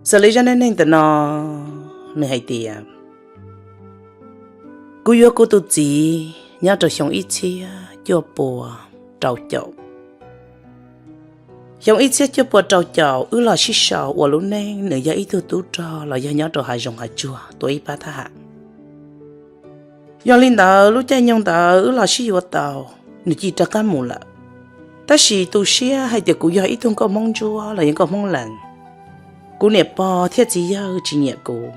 Xws li zaj neej neeg ntawm no, nws hais tias, kuv yuav kuv tus txiv nyob rau xyoo ib txhiab cuaj pua rau caum. Xyoo ib txhiab cuaj pua rau caum wb los sib sau ua lub neej, nws yog ib tug tub rog los yog nyob rau hav zoov hav tsuag tua ib pab thab ham. Yog li ntawd lub caij nyoog ntawd wb los sib yuav tau, nws cia li rov qab mus lawm. Tab sis tu siab hais tias kuv yog ib tug nkauj Hmoob ntsuab los yog nkauj Hmoob lees, kuv niam pog thiab txiv yawg tsis nyiam kuv.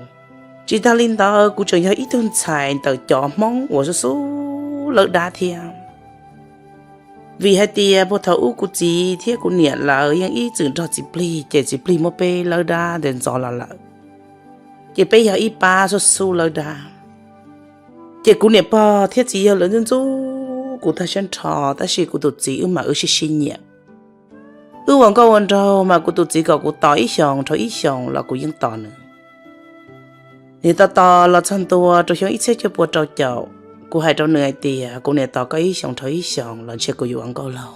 Tsis tas li ntawd kuv tseem yog ib tug ntxhais ntawm cov Hmoob uas xub xub lawb dab thiab. Vim hais tias puag thaum ub kuv txiv thiab kuv niam lawv yeej ib txwm nrog txiv plig, ces txiv plig muab peb lawb dab ntawd ntxov los lawm, ces peb yog ib pab xub xub lawb dab. Ces kuv niam pog thiab txiv yawg lawv ntxub ntxub kuv tag siab nrho, tab sis kuv tus txiv wb mas wb sib sib nyiam. Wb ua nkauj ua nraug mas kuv tus txiv kom kuv tos ib xyoos dhau ib xyoos los kuv yeej tos nws. Nws tos tos los txog ntua rau xyoo ib txhiab cuaj pua rau caum, kuv hais rau nws hais tias, kuv niam tos koj ib xyoos dhau ib xyoos los ntshe kuv yuav ua nkauj laug.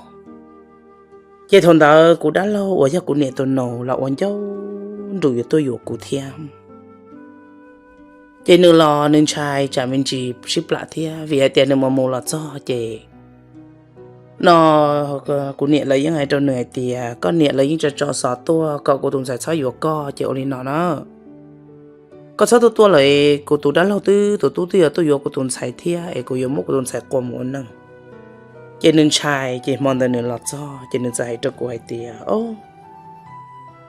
Ces thaum ntawd kuv dab laug uas yog kuv niam tus nus los ua ncauj nrus yuav tuaj yuav kuv thiab. Ces nws los nws ntshai tsam me ntsis sib plam thiab, vim hais tias nws mus mus los txog ces no kuv niam lawv yeej hais rau nws hais tias, koj niam lawv yeej tso tso xov tuaj kom kuv tus ntxhais txhob yuav koj, ces ua li no na, koj txhob tuaj tuaj lawm, kuv tus dab laug twb tus tub twb yuav tuaj yuav kuv tus ntxhais thiab es kuv yuav muab kuv tus ntxhais qua mus ua neej. Ces nws ntshai, ces hmo ntawd nws los txog ces nws txawm hais rau kuv hais tias, o,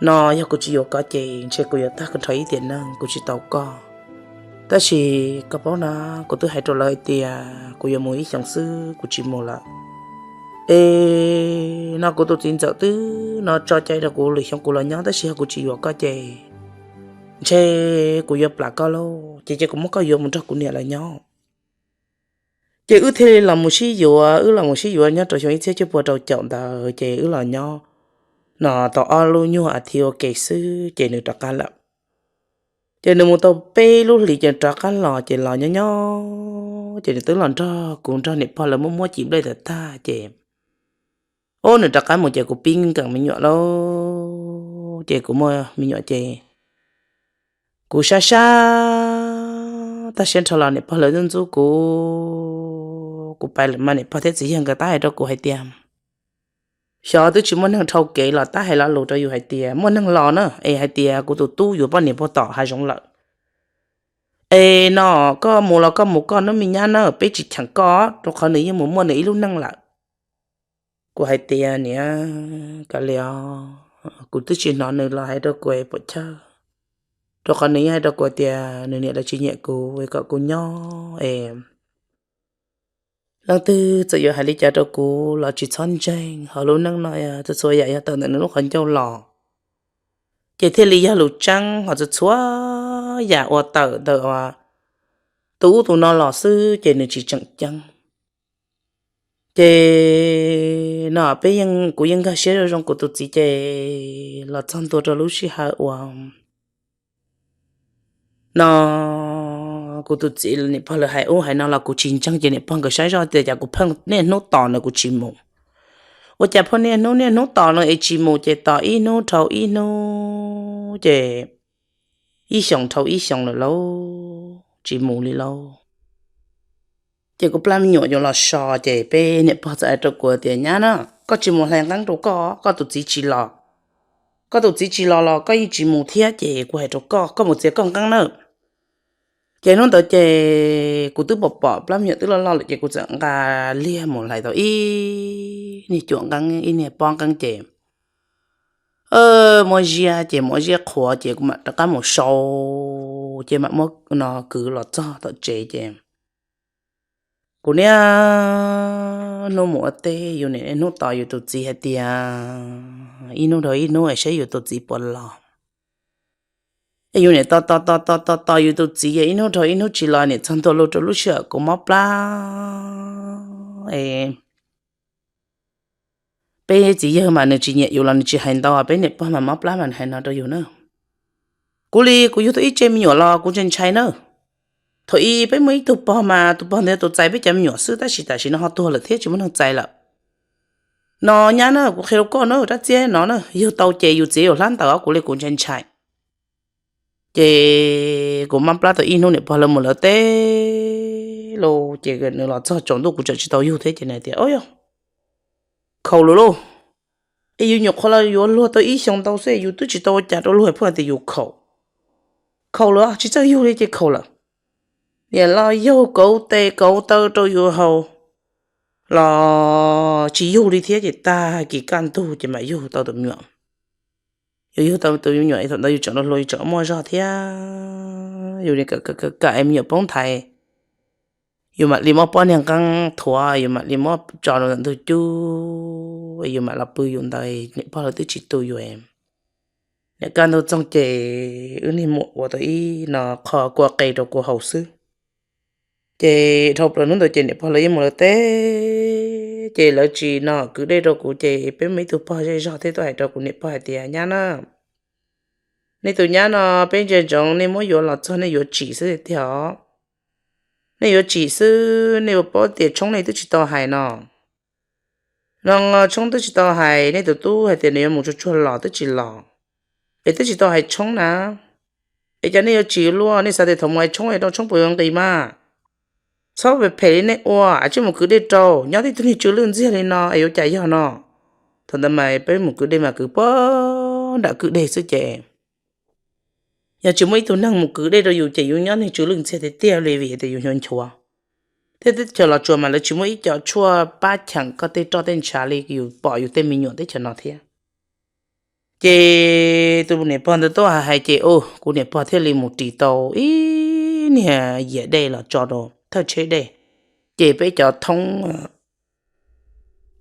no yog kuv tsis yuav koj ces ntshe kuv yuav tag nrho ib tiam neej kuv tsis tau koj. Tab sis koj paub na, kuv twb hais rau lawv hais tias kuv yuav mus ib xyoos xwb kuv tsis mus lawm. Es no kuv tus txiv ntxawm twb no tso cai rau kuv lwm xyoo kuv los nyob, tab sis yog kuv tsis yuav koj ces ntshe kuv yuav plam koj lauj, ces ces kuv muab koj yuav mus nrog kuv niam lawv nyob. Ces wb thiaj li los mus sib yuav, wb los mus sib yuav nyob rau xyoo ib txhiab cuaj pua rau caum ntawd ces wb los nyob no tau ob lub nyuag as thiv ua ke xwb ces nws rov qab lawm. Ces nws mus tau peb lub hlis ces rov qab los, ces los nyob nyob ces nws twb los nrog kuv nrog niam pog lawv muab muab cim nplej tag tag ces, o, nws rov qab mus ces kuv pib nkees me nyuam lauj, ces kuv muaj me nyuam ces kuv sab sab tag siab nrho los niam pog lawv ntxub ntxub kuv, kuv pais lawm mas niam pog thiab txiv yawg nkawd tab hais rau kuv hais tias, xyov twb tsis muaj neeg dhau kev los tab hais lo lus rau yus hais tias muaj neeg los na es hais tias kuv tus tub yuav poj niam puag tom hav zoov lawm. Es no koj mus los koj mus koj nub me nyab na, peb tsis cheem koj rau qhov nws yeej mus muaj nws ib lub neej lawm. Kuv hais tias niam, kav liam, kuv twb tsis hnov nws los hais rau kuv puas chawj, rau qhov nws yeej hais rau kuv tias nws niam lawv tsis nyiam kuv es kom kuv nyob es leej twg txawm yuav hais li cas rau kuv los tsis txhob ntseeg, hauv lub neej no txhua txhua yam yog tawm ntawm nws lub qhov ncauj los, ces thiaj li yog lus tseeb, ho txhua txhua yam uas tawm ntawm tus ub tus no los xwb ces nws tsis tseem ceeb. Ces no peb yeej, kuv yeej nkag siab zoo zoo kuv tus txiv ces los txog ntua rau lub sij hawm uas no kuv tus txiv niam pog lawv hais ub hais no los kuv tsis ntseeg, ces niam pog nkawd saib zoj tias cas kuv pheej niaj hnub tos nws kuv tsis mus. Ua cas pheej niaj hnub niaj hnub tos nws es tsis mus, ces tos ib hnub dhau ib hnub ces ib xyoos dhau ib xyoos lawm lauj, tsis mus li lauj. Ces kuv plab me nyuam yuav los so, ces peb niam pog txawm hais rau kuv tias nyab na, koj tsis mus hlais nqeeb rau koj, koj tus txiv tsis los. Koj tus txiv tsis los los koj yeej tsis mus thiab, ces kuv hais rau koj, koj mus txiav koj nqeeb na. Ces hnub ntawd ces kuv twb pom pom plab me nyuam twb loj loj lawm, ces kuv txawm nqa liag mus hlais tau ib niag cuam nqeeb, ib niag pob nqeeb ces muab ziab, ces muab ziab qhuav ces kuv mam rov qab mus sau, ces mam muab no kwv los txog tom tsev ces kuv niaj hnub mus ua teb, yus niaj hnub tos yus tus txiv hais tias ib hnub dhau ib hnub es saib yus tus txiv puas los. Es yus niaj tos tos tos tos tos yus tus txiv ib hnub dhau ib hnub tsis los, niaj txog ntua lub rau lub sij hawm kuv mob plab es peb txiv yawg mas nws tsis nyiam yus los nws tsis hais ntau, peb niam pog mas mob plab mas nws hais no rau yus na. Kuv li kuv yug tau ib tse me nyuam los kuv ntshai ntshai na. Thaum ub peb muaj ib tug pog mas tus pog ntawd tus txais peb cov me nyuam xwb, tab sis tam sim no ho tuag lawm thiab tsis muaj neeg txais lawm. No nyab na, kuv qhia rau koj na, rab txiab no na yug tau ces yus txiav yus hlab ntawm, kuv li kuv ntshai ntshai. Ces kuv maj plab tau ib hnub niam pog lawv mus lawv teb los ces nws los txog tsaus ntuj kuv tseem tsis tau yug thiab ces nws tias, Ob yog, khaus lawm lauj, es yus nyuam qhuav los yuav luag tau ib xyoos ntau xwb yus twb tsis tau ua cas rau luag pheej hais tias yus khaus, khaus lawm tsis txawj yug li ces khaus lawm. Niam los yaug kauv tes kauv taw rau yus haus los tsis yug li thiab ces tag kis kaj ntug ces mam yug tau tus me nyuam. Yus yug tau tus me nyuam thaum ntawd yus tseem hluas hluas yus tseem muaj zog thiab, yus kam kam es me nyuam poob nthav, yus mam li muab pob niag nqeeb thuav, yus mam li muab tso rau ntawm ntug cub, yus mam los pw yus ntawd, niam pog lawv twb tsis tu yus. Niam kaj ntug txoog ces wb niag muam ua tau ib no qho kua qe rau kuv haus xwb. Ces dhau plaws hnub ntawd ces niam pog lawv yeej mus lawv teb, ces lawv tsis no kwv dej rau kuv ces peb muaj ib tug pog zej zog thiab tuaj hais rau kuv niam pog hais tias, Nyab na, nej tus nyab no peb ntsia ntsoov nej muab yuav los txog nej yuav tsim xwb tiag os. Nej yuav tsim xwb, nej yuav paub tias tshoob nej twb tsis tau hais no. No tshoob twb tsis tau hais, nej tus tub hais tias nws yuav mus tsuag tsuag los twb tsis los, es twb tsis tau hais tshoob na. Es cov nej yuav tsim luaj, nej xav tias thaum mus hais tshoob es rau tshoob puas yuav nqis mas? Txhob phem phem li nej ua, tsij mus kwv dej rau, nyob tib tug niag tsw lwj ntxiag li no es yuav cas yog no. Thaum ntawd mas peb mus kwv dej mas kwv puag nram kwj deg xwb ces yog tsis muaj ib tug neeg mus kwv dej rau yus ces yus nyob niag tsw lwj ntxiag tiag tiag li vim tias yus nchuav nchuav. Thiab teb chaws Los Tsuas mas lawv tsis muaj ib co tshuaj pab cheem koj tej roj tej ntshav li yus pom yus tej me nyuam teb chaws no thiab. Ces tus niam pog ntawd tuaj hais ces kuv niam pog thiaj li mus ris tau ib niag yias dej los tso rau thawj tsheb dej, ces peb cov thoob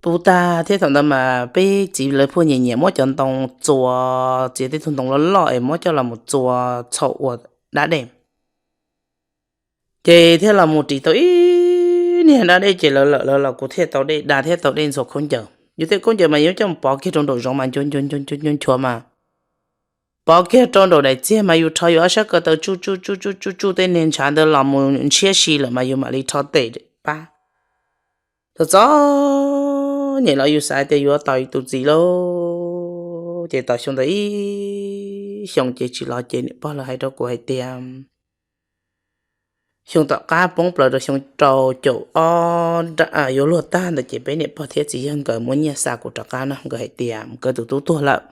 puv tag thiab thaum ntawd mas peb txiv lawv pheej nyiam nyiam muab cov ntoo txua, txiav tej tug ntoo loj loj es muab coj los mus txua txhaum ua dab dej. Ces thiaj los mus ris tau ib niag dab dej ces lawv lawm lawv los kuv thiaj tau dej da thiab tau dej ntxhua khaub ncaws. Yus tej khaub ncaws mas yuav coj mus pov kiag rau nraum zoov mas nchuav nchuav mas, pov kiag rau nraum daim txiag mas yus rho yus ob sab ko taw tsuj tsuj tsuj tsuj tsuj tsuj tej niag ntshav ntawd los mus ntshiab si lawm mas yus mam li rho tes pab. Txom txom nyem los yus xav tias yuav tos yus tus txiv lauj. Ces tos xyoo ntawd ib xyoos ces tsis los ces niam pog lawv hais rau kuv hais tias xyoo tom qab poob plaws rau xyoo rau caum ob yuav luag tag ntawd ces peb niam pog thiab txiv yawg nkawd muab nyiaj xa kuv rov qab no, nkawd hais tias nkawd tus tub tuag lawm.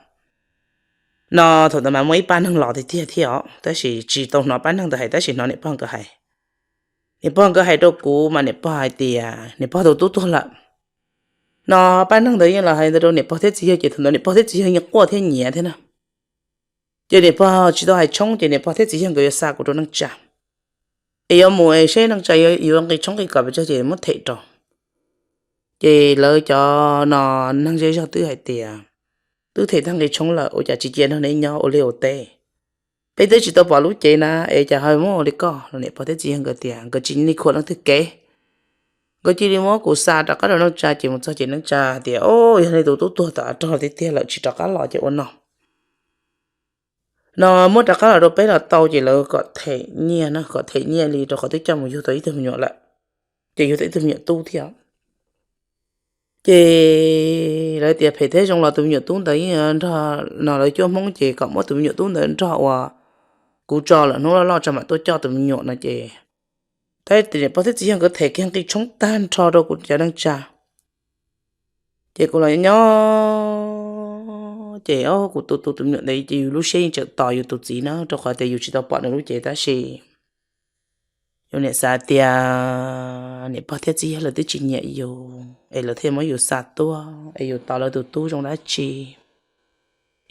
No thaum ntawd mas muaj ib pab neeg los tiag tiag thiab os, tab sis tsis tau hnov pab neeg ntawd hais tab sis hnov niam pog nkawd hais. Niam pog nkawd hais rau kuv mas niam pog hais tias niam pog tus tub tuag lawm. No pab neeg ntawd yeej los hais ntawd rau niam pog thiab txiv yawg ces thaum ntawd niam pog thiab txiv yawg yeej quaj thiab nyiav thiab na. Ces niam pog tsis tau hais tshoob ces niam pog thiab txiv yawg nkawd yuav xa kuv rau neej tsa, es yuav mus es seb neej tsa yuav nqi tshoob nqi kos pes tsawg ces muab them rau. Ces lawv cov no neeg zej zog twb hais tias twb them tag nqi tshoob lawm ua cas tsis cia nrog neb nyob ua liaj ua teb. Peb twb tsis tau pom lub cev na es cas ho muab ua li koj los niam pog thiab txiv yawg nkawd tias nkawd tsis nyiam khuam leej twg kev. Nkawd cia li muab kuv xa rov qab rau neej tsa ces mus txog ces neej tsa tias o, yog nej tus tub tuag tom rog tiag tiag lawm tsis rov qab los ces ua no. No muab rov qab los rau peb los tau ces lawv kom them nyiaj no, kom them nyiaj li rau qhov twb coj mus yug tau ib tug me nyuam lawm, ces yug tau ib tug me nyuam tub thiab. Ces lawv tias phem thiab zoo los tus me nyuam tub ntawd yeej nrog no lawv cuab Hmoob ces kom muab tus me nyuam tub ntawd nrog uas kuv tso lawm hnub loj loj tso mam tuaj coj tus me nyuam no ces tab sis niam pog thiab txiv yawg nkawd them kiag nqi tshoob tag nrho rau kuv cov neej tsa. Ces kuv los nyob ces kuv tu tu tus me nyuam ntawd ces yus lub siab yeej tseem tos yus tus txiv na rau qhov tias yus tsis tau pom nws lub cev tab sis yus niam xav tias niam pog thiab txiv yawg lawv twb tsis nyiam yus es lawv thiaj muab yus xa tuaj es yus tos lawv tus tub zoo dab tsi,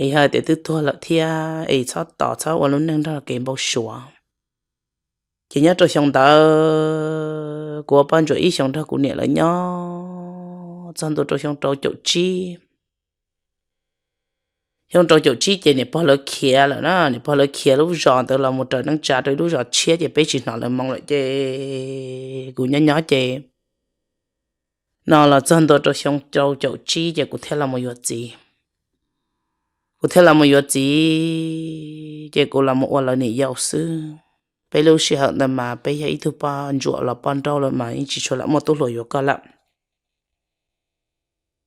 es yog tias twb tuag lawm thiab es txhob tos txhob ua lub neej nrog kev npau suav. Ces nyob rau xyoo ntawd kuv ua poj ntsuam ib xyoos nrog kuv niam lawv nyob txog ntua rau xyoo rau caum tsib. Xyoo rau caum tsib ces niam pog lawv khiav lawm na, niam pog lawv khiav lub zos ntawd los mus raws neej tsa rau ib lub zos tshiab ces peb tsis hnov lawv moo lawm ces kuv nyob nyob ces no los txog ntua rau xyoo rau caum tsib ces kuv thiaj los mus yuav txiv. Kuv thiaj los mus yuav txiv ces kuv los mus ua lawv niam yau xwb. Peb lub sij hawm ntawd mas peb yog ib tug poj ntsuam los poj nrauj lawm mas yeej tsis tshua lam muaj tub hluas yuav koj lawm.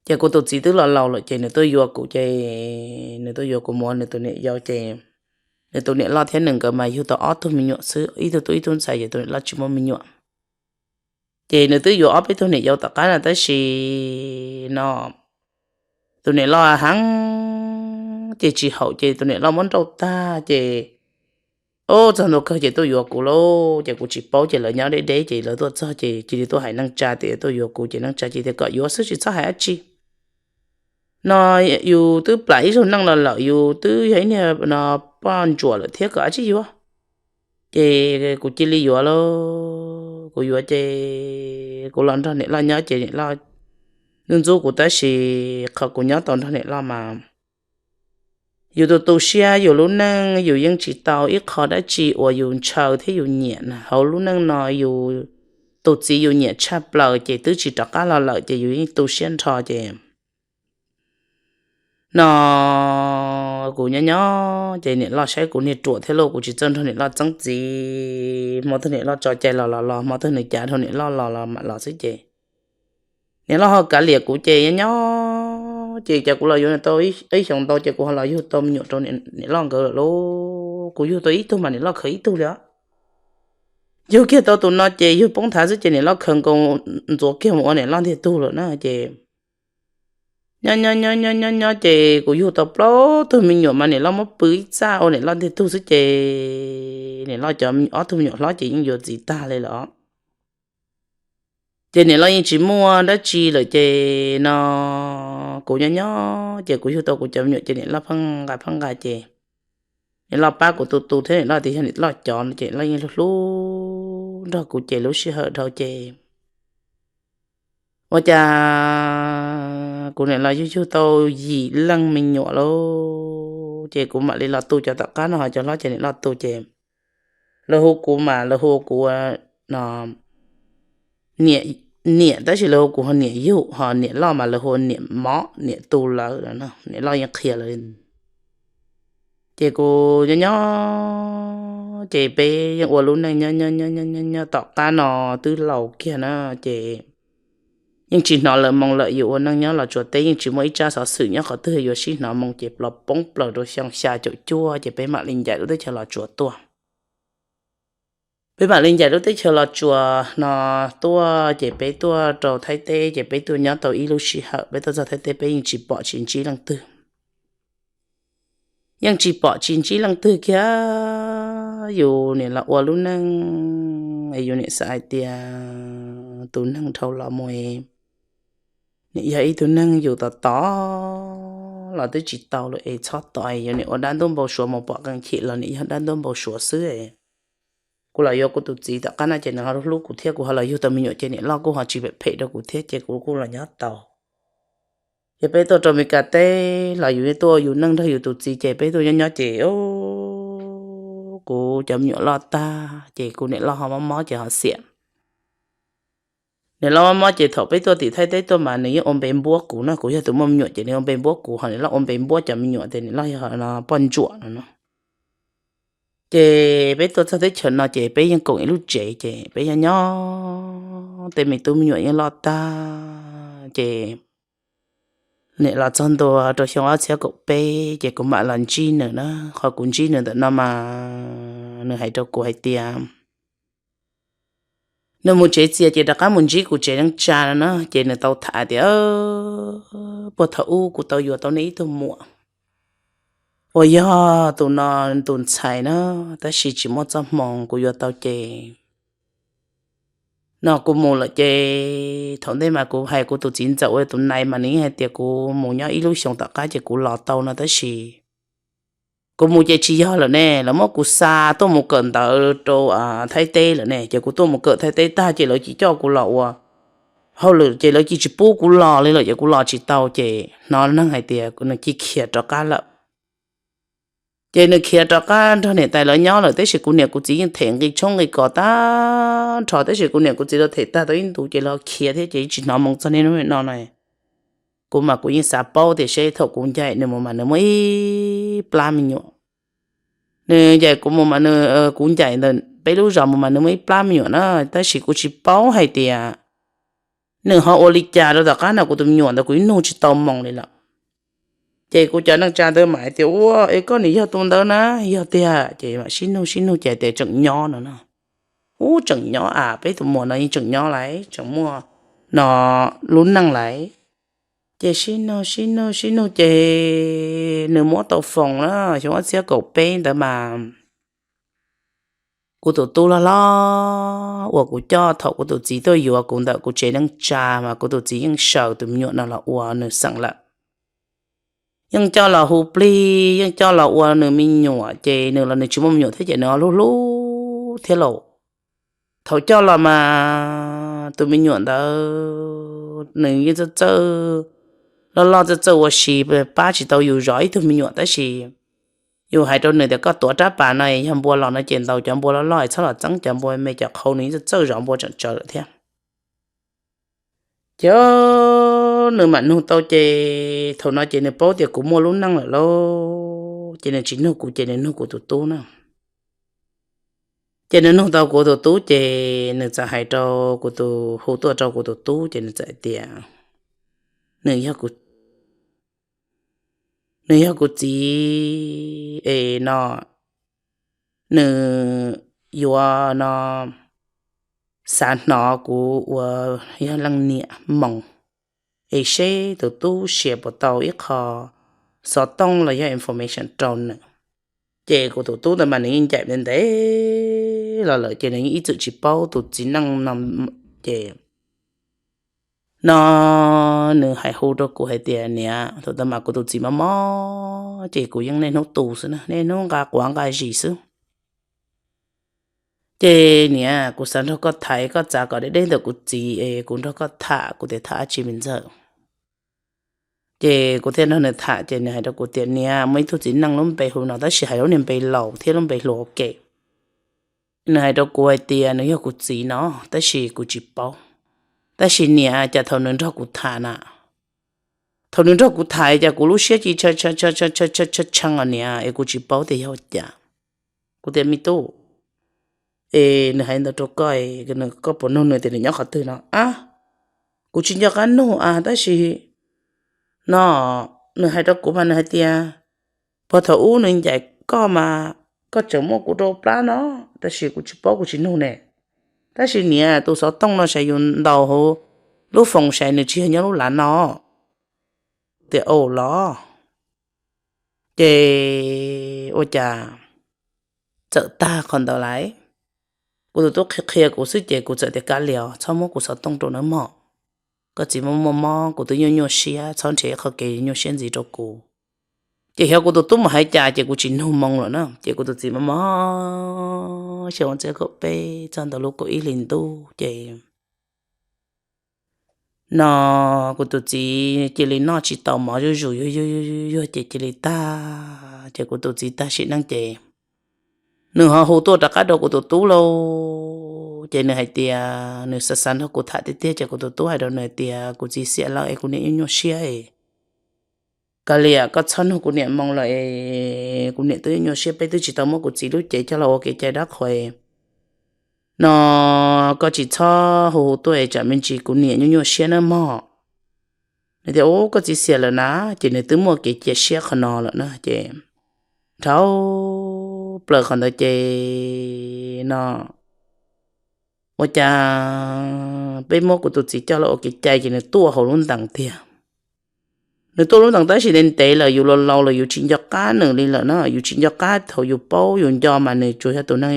Ces kuv tus txiv twb los laus lawm ces nws tuaj yuav kuv ces nws tuaj yuav kuv mus ua nws tus niam yau ces Nws tus niam loj thiab nws nkawd mas yug tau ob tug me nyuam xwb, ib tug tub ib tug ntxhais, ces tus niam loj tsis muaj me nyuam. Ces nws twb yuav ob peb tug niam yau tom qab no tab sis no tus niam loj heev ces tsis haum, ces tus niam loj muab nrauj tag ces, o, txog ntua kawg ces tuaj yuav kuv lauj. Ces kuv tsis paub, ces lawv nyob deb deb ces lawv tuaj txog ces cia li tuaj hais neej tsa tias tuaj yuav kuv, ces neej tsa cia tias kom yuav xwb tsis txhob hais dab tsi. No yus twb plam ib zaug neej los lawm, yus twb yog ib niag no poj ntsuam lawm thiab, kom dab tsi yuav. Ces kuv cia li yuav lauj. Kuv yuav ces kuv los nrog niam loj nyob ces niam loj ntxub ntxub kuv, tab sis qhov kuv nyob tau nrog niam loj mas yus tu tu siab, yus lub neej yus yeej tsis tau ib qho dab tsi uas yus ntshaw thiab yus nyiam na. Hauv lub neej no yus, tus txiv yus nyiam tshaj plaws ces twb tsis rov qab los lawm ces yus yeej tu siab nrho ces no kuv nyob nyob ces niam loj saib kuv niag ruam thiab lauj, kuv tsis txawj nrog niam loj txeeb txiv, hmo twg niam loj tso cai los los los, hmo twg nws cav dhau niam loj los los mam los xwb ces niam loj ho kav liam kuv ces nyob nyob ces cas kuv los yuav tau ib xyoos ntau ces kuv ho los yug tau me nyuam rau niam loj nkawd lawm lauj. Kuv yug tau ib tug mas niam loj khaws ib tug li os. Yug kiag tau tus no ces yug poob thav xwb ces niam loj khaws nkaus ntxuav kiag mus ua niam loj ntiag tug lawm na ces nyob nyob nyob nyob nyob nyob ces kuv yug tau plaub tug me nyuam mas niam loj muab pw ib txaj ua niam loj ntiag tug xwb ces niam loj cov ob tug me nyuam hlob ces yeej yuav txiv tag li lawm. Ces niam loj yeej tsis muaj dab tsi lawm ces no kuv nyob nyob ces kuv yug tau kuv cov me nyuam ces niam loj pheej nqa pheej nqa ces niam loj pab kuv tu tu thiab niam loj tias yog niam loj cov no ces loj yeej hlub hlub nrog kuv ces lub sij hawm dhau ces ua cas kuv niam los yug yug tau yim leej me nyuam lauj. Ces kuv mam li los tu cov tom qab no ho cov hlob ces niam loj tu ces lawv hu kuv mas lawv hu kuv no niam, tab sis lawv hu kuv ho niam yug, ho niam loj mas lawv hu niam mov niam tu lawv, niam loj yeej qhia lawv. Ces kuv nyob nyob ces peb yeej ua lub neej nyob nyob nyob nyob nyob tom qab no twb laus kiag na ces yeej tsis hnov lawv moo lawm. Yus ua neej nyob Los Tsuas teb yeej tsis muaj ib tsab xov xwm nyob qhov twg yuav sib hnov moo ces los poob plaws rau xyoo xya caum cuaj ces peb mam li ncaim lub teb chaws Los Tsuas tuaj. Peb mam li ncaim lub teb chaws Los Tsuas no tuaj ces peb tuaj rau Thaib teb ces peb tuaj nyob tau ib lub sij hawm peb tuaj txog Thaib teb peb yeej tsis pom tsis ntsib leej twg. Yeej tsis pom tsis ntsib leej twg kiag. Yus niam los ua lub neej es yus niam xav hais tias tus neeg dhau los mus es niam yog ib tug neeg yus tos tos los twb tsis tau lawm es txhob tos, yus niam ua dab ntuj npau suav mus pom qee chim los niam yog dab ntuj npau suav xwb. Kuv los yuav kuv tus txiv tom qab no ces nws ho hlub kuv thiab kuv ho los yug tau me nyuam ces niam loj kuj ho tsis phem phem rau kuv thiab ces kuv kuj los nyob tau. Ces peb tuaj rau Mes Kas teb los yus tuaj yus neej nrog yus tus txiv ces peb tuaj nyob nyob ces kuv cov me nyuam loj tag ces kuv niam loj ho mob mob ces ho xiam. Niam loj mob mob ces thaum peb tuaj tim Thaib teb tuaj mas nws yeej ua npe npuab kuv no, kuv yog tus muaj me nyuam ces nws ua npe npuab kuv, ho niam loj ua npe npuab cov me nyuam tias niam loj yog poj ntsuam no no. Ces peb tuaj txog teb chaws no ces peb yeej koom ib lub tsev ces peb nyob nyob tej me tub me nyuam yeej loj tag ces niam los txog ntua rau xyoo ob txhiab kaum peb ces kuv mam los ntsib nws na. Qhov kuv ntsib nws ntawm no mas nws hais rau kuv hais tias nws mus tsev txias ces rov qab mus ntsib kuv tsev neej tsa no na. Ces nws tau tham tias puag thaum ub kuv tau yuav tau nej ib tug muam uas yog tus no tus ntxhais na, tab sis tsis muaj txoj hmoo kuv yuav tau ces no kuv mus lawm ces thaum ntej mas kuv hais kuv tus txiv ntxawm uas tus nais mas nws yeej hais tias kuv mus nyob ib lub xyoos tom qab ces kuv los tau no tab sis kuv mus ces tsis yog lawm ne, lawv muab kuv xa tuaj mus kawm ntawv rau Thaib teb lawm ne. Ces kuv tuaj mus kawm Thaib teb tag ces lawv cia coj kuv los ua hauj lwm ces lawv cia tsis pub kuv los li lawm ces kuv los tsis tau ces hnov neeg hais tias nws cia khiav rov qab lawm. Ces nws khiav rov qab nrog niam tais lawv nyob lawm tab sis kuv niam kuv txiv yeej them nqi tshoob nqi kos tag nrho tab sis kuv niam kuv txiv lawv them tag tau ib ntus ces lawv khiav thiab ces tsis hnov moo txog niaj hnub no no. Kuv mas kuv yeej xav paub tias seb thaum kuv ncaim nws mus mas nws muaj ib plab me nyuam. Nws ncaim kuv mus mas nws, kuv ncaim ntawm peb lub zos mus mas nws muaj ib plab me nyuam na, tab sis kuv tsis paub hais tias nws ho ua li cas rau tom qab no kuv tus me nyuam ntawd kuv ib nug tsis tau moo li lawm. Ces kuv cov neej tsa ntawd mam hais tias, Ua, es koj nim yog tus ntawd na? Yog tiag. Ces mam sib nug sib nug ces tias, Tseem nyob no na. Ub, tseem nyob a, peb tus muam no yeej tseem nyob lawm, tseem muaj no lub neej lawm. Ces sib nug sib nug sib nug ces nws muab tau foos na, xyoo ob txhiab kaum peb ntawd mas kuv tus tub loj loj uas kuv coj thaum kuv tus txiv tuaj yuav kuv ntawm kuv tsev neej tsa mas kuv tus txiv yeej saws tus me nyuam no los ua nws xeem lawm. Yeej coj los hu plig, yeej coj los ua nws me nyuam, ces nws los nws tsis muaj me nyuam thiab ces nws hlub hlub thiab lauj. Thaum coj los mas tus me nyuam ntawd nws yeej txawj txawj, loj loj txawj txawj ua si, pab tsis tau yus zov ib tug me nyuam, tab sis yus hais rau nws tias, Koj tuav rab pas no, yog npua los no ces ntaus cov npua loj loj, txhob los txeeb cov npua me, cov qhau nws yeej txawj txawj zov npua tseem tsawv lawm thiab. Ces nws mam nug tau ces thaum no ces nws paub tias kuv muaj lub neej lawm lauj, ces nws tsis nug kuv ces nws nug kuv tus tub na. Ces nws nug tau kuv tus tub ces nws txawm hais rau kuv tus, hu tuaj rau kuv tus tub ces nws txawm hais tias nws yog kuv, nws yog kuv txiv es no, nws yuav no xav hnov kuv uas yog leej niam moo es seb tus tub sia puas tau ib qho xov tooj los yog information rau nws. Ces kuv tus tub ntawd mas nws yeej ncaim ntev ntev los lawm ces nws yeej ib txwm tsis paub tus txiv neej no. Ces no nws hais hu rau kuv hais tias, Niam, thaum ntawd mas kuv tus txiv mob mob ces kuv yeej niaj hnub tu xwb na, niaj hnub nqa quav nqa zis xwb. Ces niam, kuv xav nrog koj tham, koj txav kom deb deb ntawm kuv txiv es kuv nrog koj tham. Kuv tias, Tham dab tsi me ntxawg? Ces kuv thiaj nrog nws tham ces nws hais rau kuv tias, Niam, muaj ib tug txiv neej lub npe hu no, tab sis hais lub niag npe laus thiab lub npe hluas ua ke. Nws hais rau kuv hais tias nws yog kuv txiv no, tab sis kuv tsis paub. Tab sis niam, cas thaum nws nrog kuv tham na, thaum nws nrog kuv tham cas kuv lub siab ci tshee os niam, es kuv tsis paub tias yog ua cas. Kuv tias, Me tub, es nws hais ntawd rau koj, koj puas nug nws tias nws nyob qhov twg no? Ab, kuv tsis nco qab nug a, tab sis no nws hais rau kuv mas nws hais tias puag thaum ub nws ncaim koj mas koj tseem muab kuv rau plab no, tab sis kuv tsis paub, kuv tsis nug ne. Tab sis niam, tus xov tooj no sav yus ntaus hauv lub foos sav nws tsis yog nyob lub lav no. Tias, Au los. Ces ua cas txawm tag qhov ntawd lawm. Kuv tus tub qhia qhia kuv xwb ces kuv txawm tias, Kav liam, txhob muab kuv xov tooj rau nawb mog. Koj txiv muaj muaj mob, kuv twb nyuaj nyuaj siab, txhob nrhiav qhov kev nyuaj siab ntxiv rau kuv. Ces xyov kuv tus tub mus hais cas ces kuv tsis nug moo lawm na. Ces kuv tus txiv mob mob xyoo ob txhiab kaum peb txog ntawm lub kaum ib hlis ntuj ces no kuv tus txiv cia li noj tsis tau mov zuj zus yuag yuag yuag ces cia li tag. Ces kuv tus txiv tag sim neej ces nws ho hu tuaj rov qab rau kuv tus tub lauj. Ces nws hais tias nws xav xav nrog kuv tham tiag tiag ces kuv tus tub hais rau nws tias, Kuv txiv xiam lawm es kuv niam nyuaj nyuaj siab es kav liam, koj txhob nug kuv niam moo lawm es kuv niam twb nyuaj nyuaj siab, peb twb tsis tau muab kuv txiv lub cev coj los ua kev cai dab qhuas no, koj tsis txhob hu hu tuaj es tsam me ntsis kuv niam nyuaj nyuaj siab nawb mog. Nws tias, Ub, koj txiv xiam lawm na. Ces nws twb muaj kev cia siab qhov no lawm na. Ces dhau plaws qhov ntawd ces no ua cas peb muab kuv tus txiv coj los ua kev cai ces nws tuaj hauv lub ntees tiag. Nws tuaj lub ntees tab sis ntev ntev lawm, yus laus laus lawm yus tsis nco qab nws li lawm na. Yus tsis nco qab, thaum yus paub yus nco mas nws tsuas yog tus neeg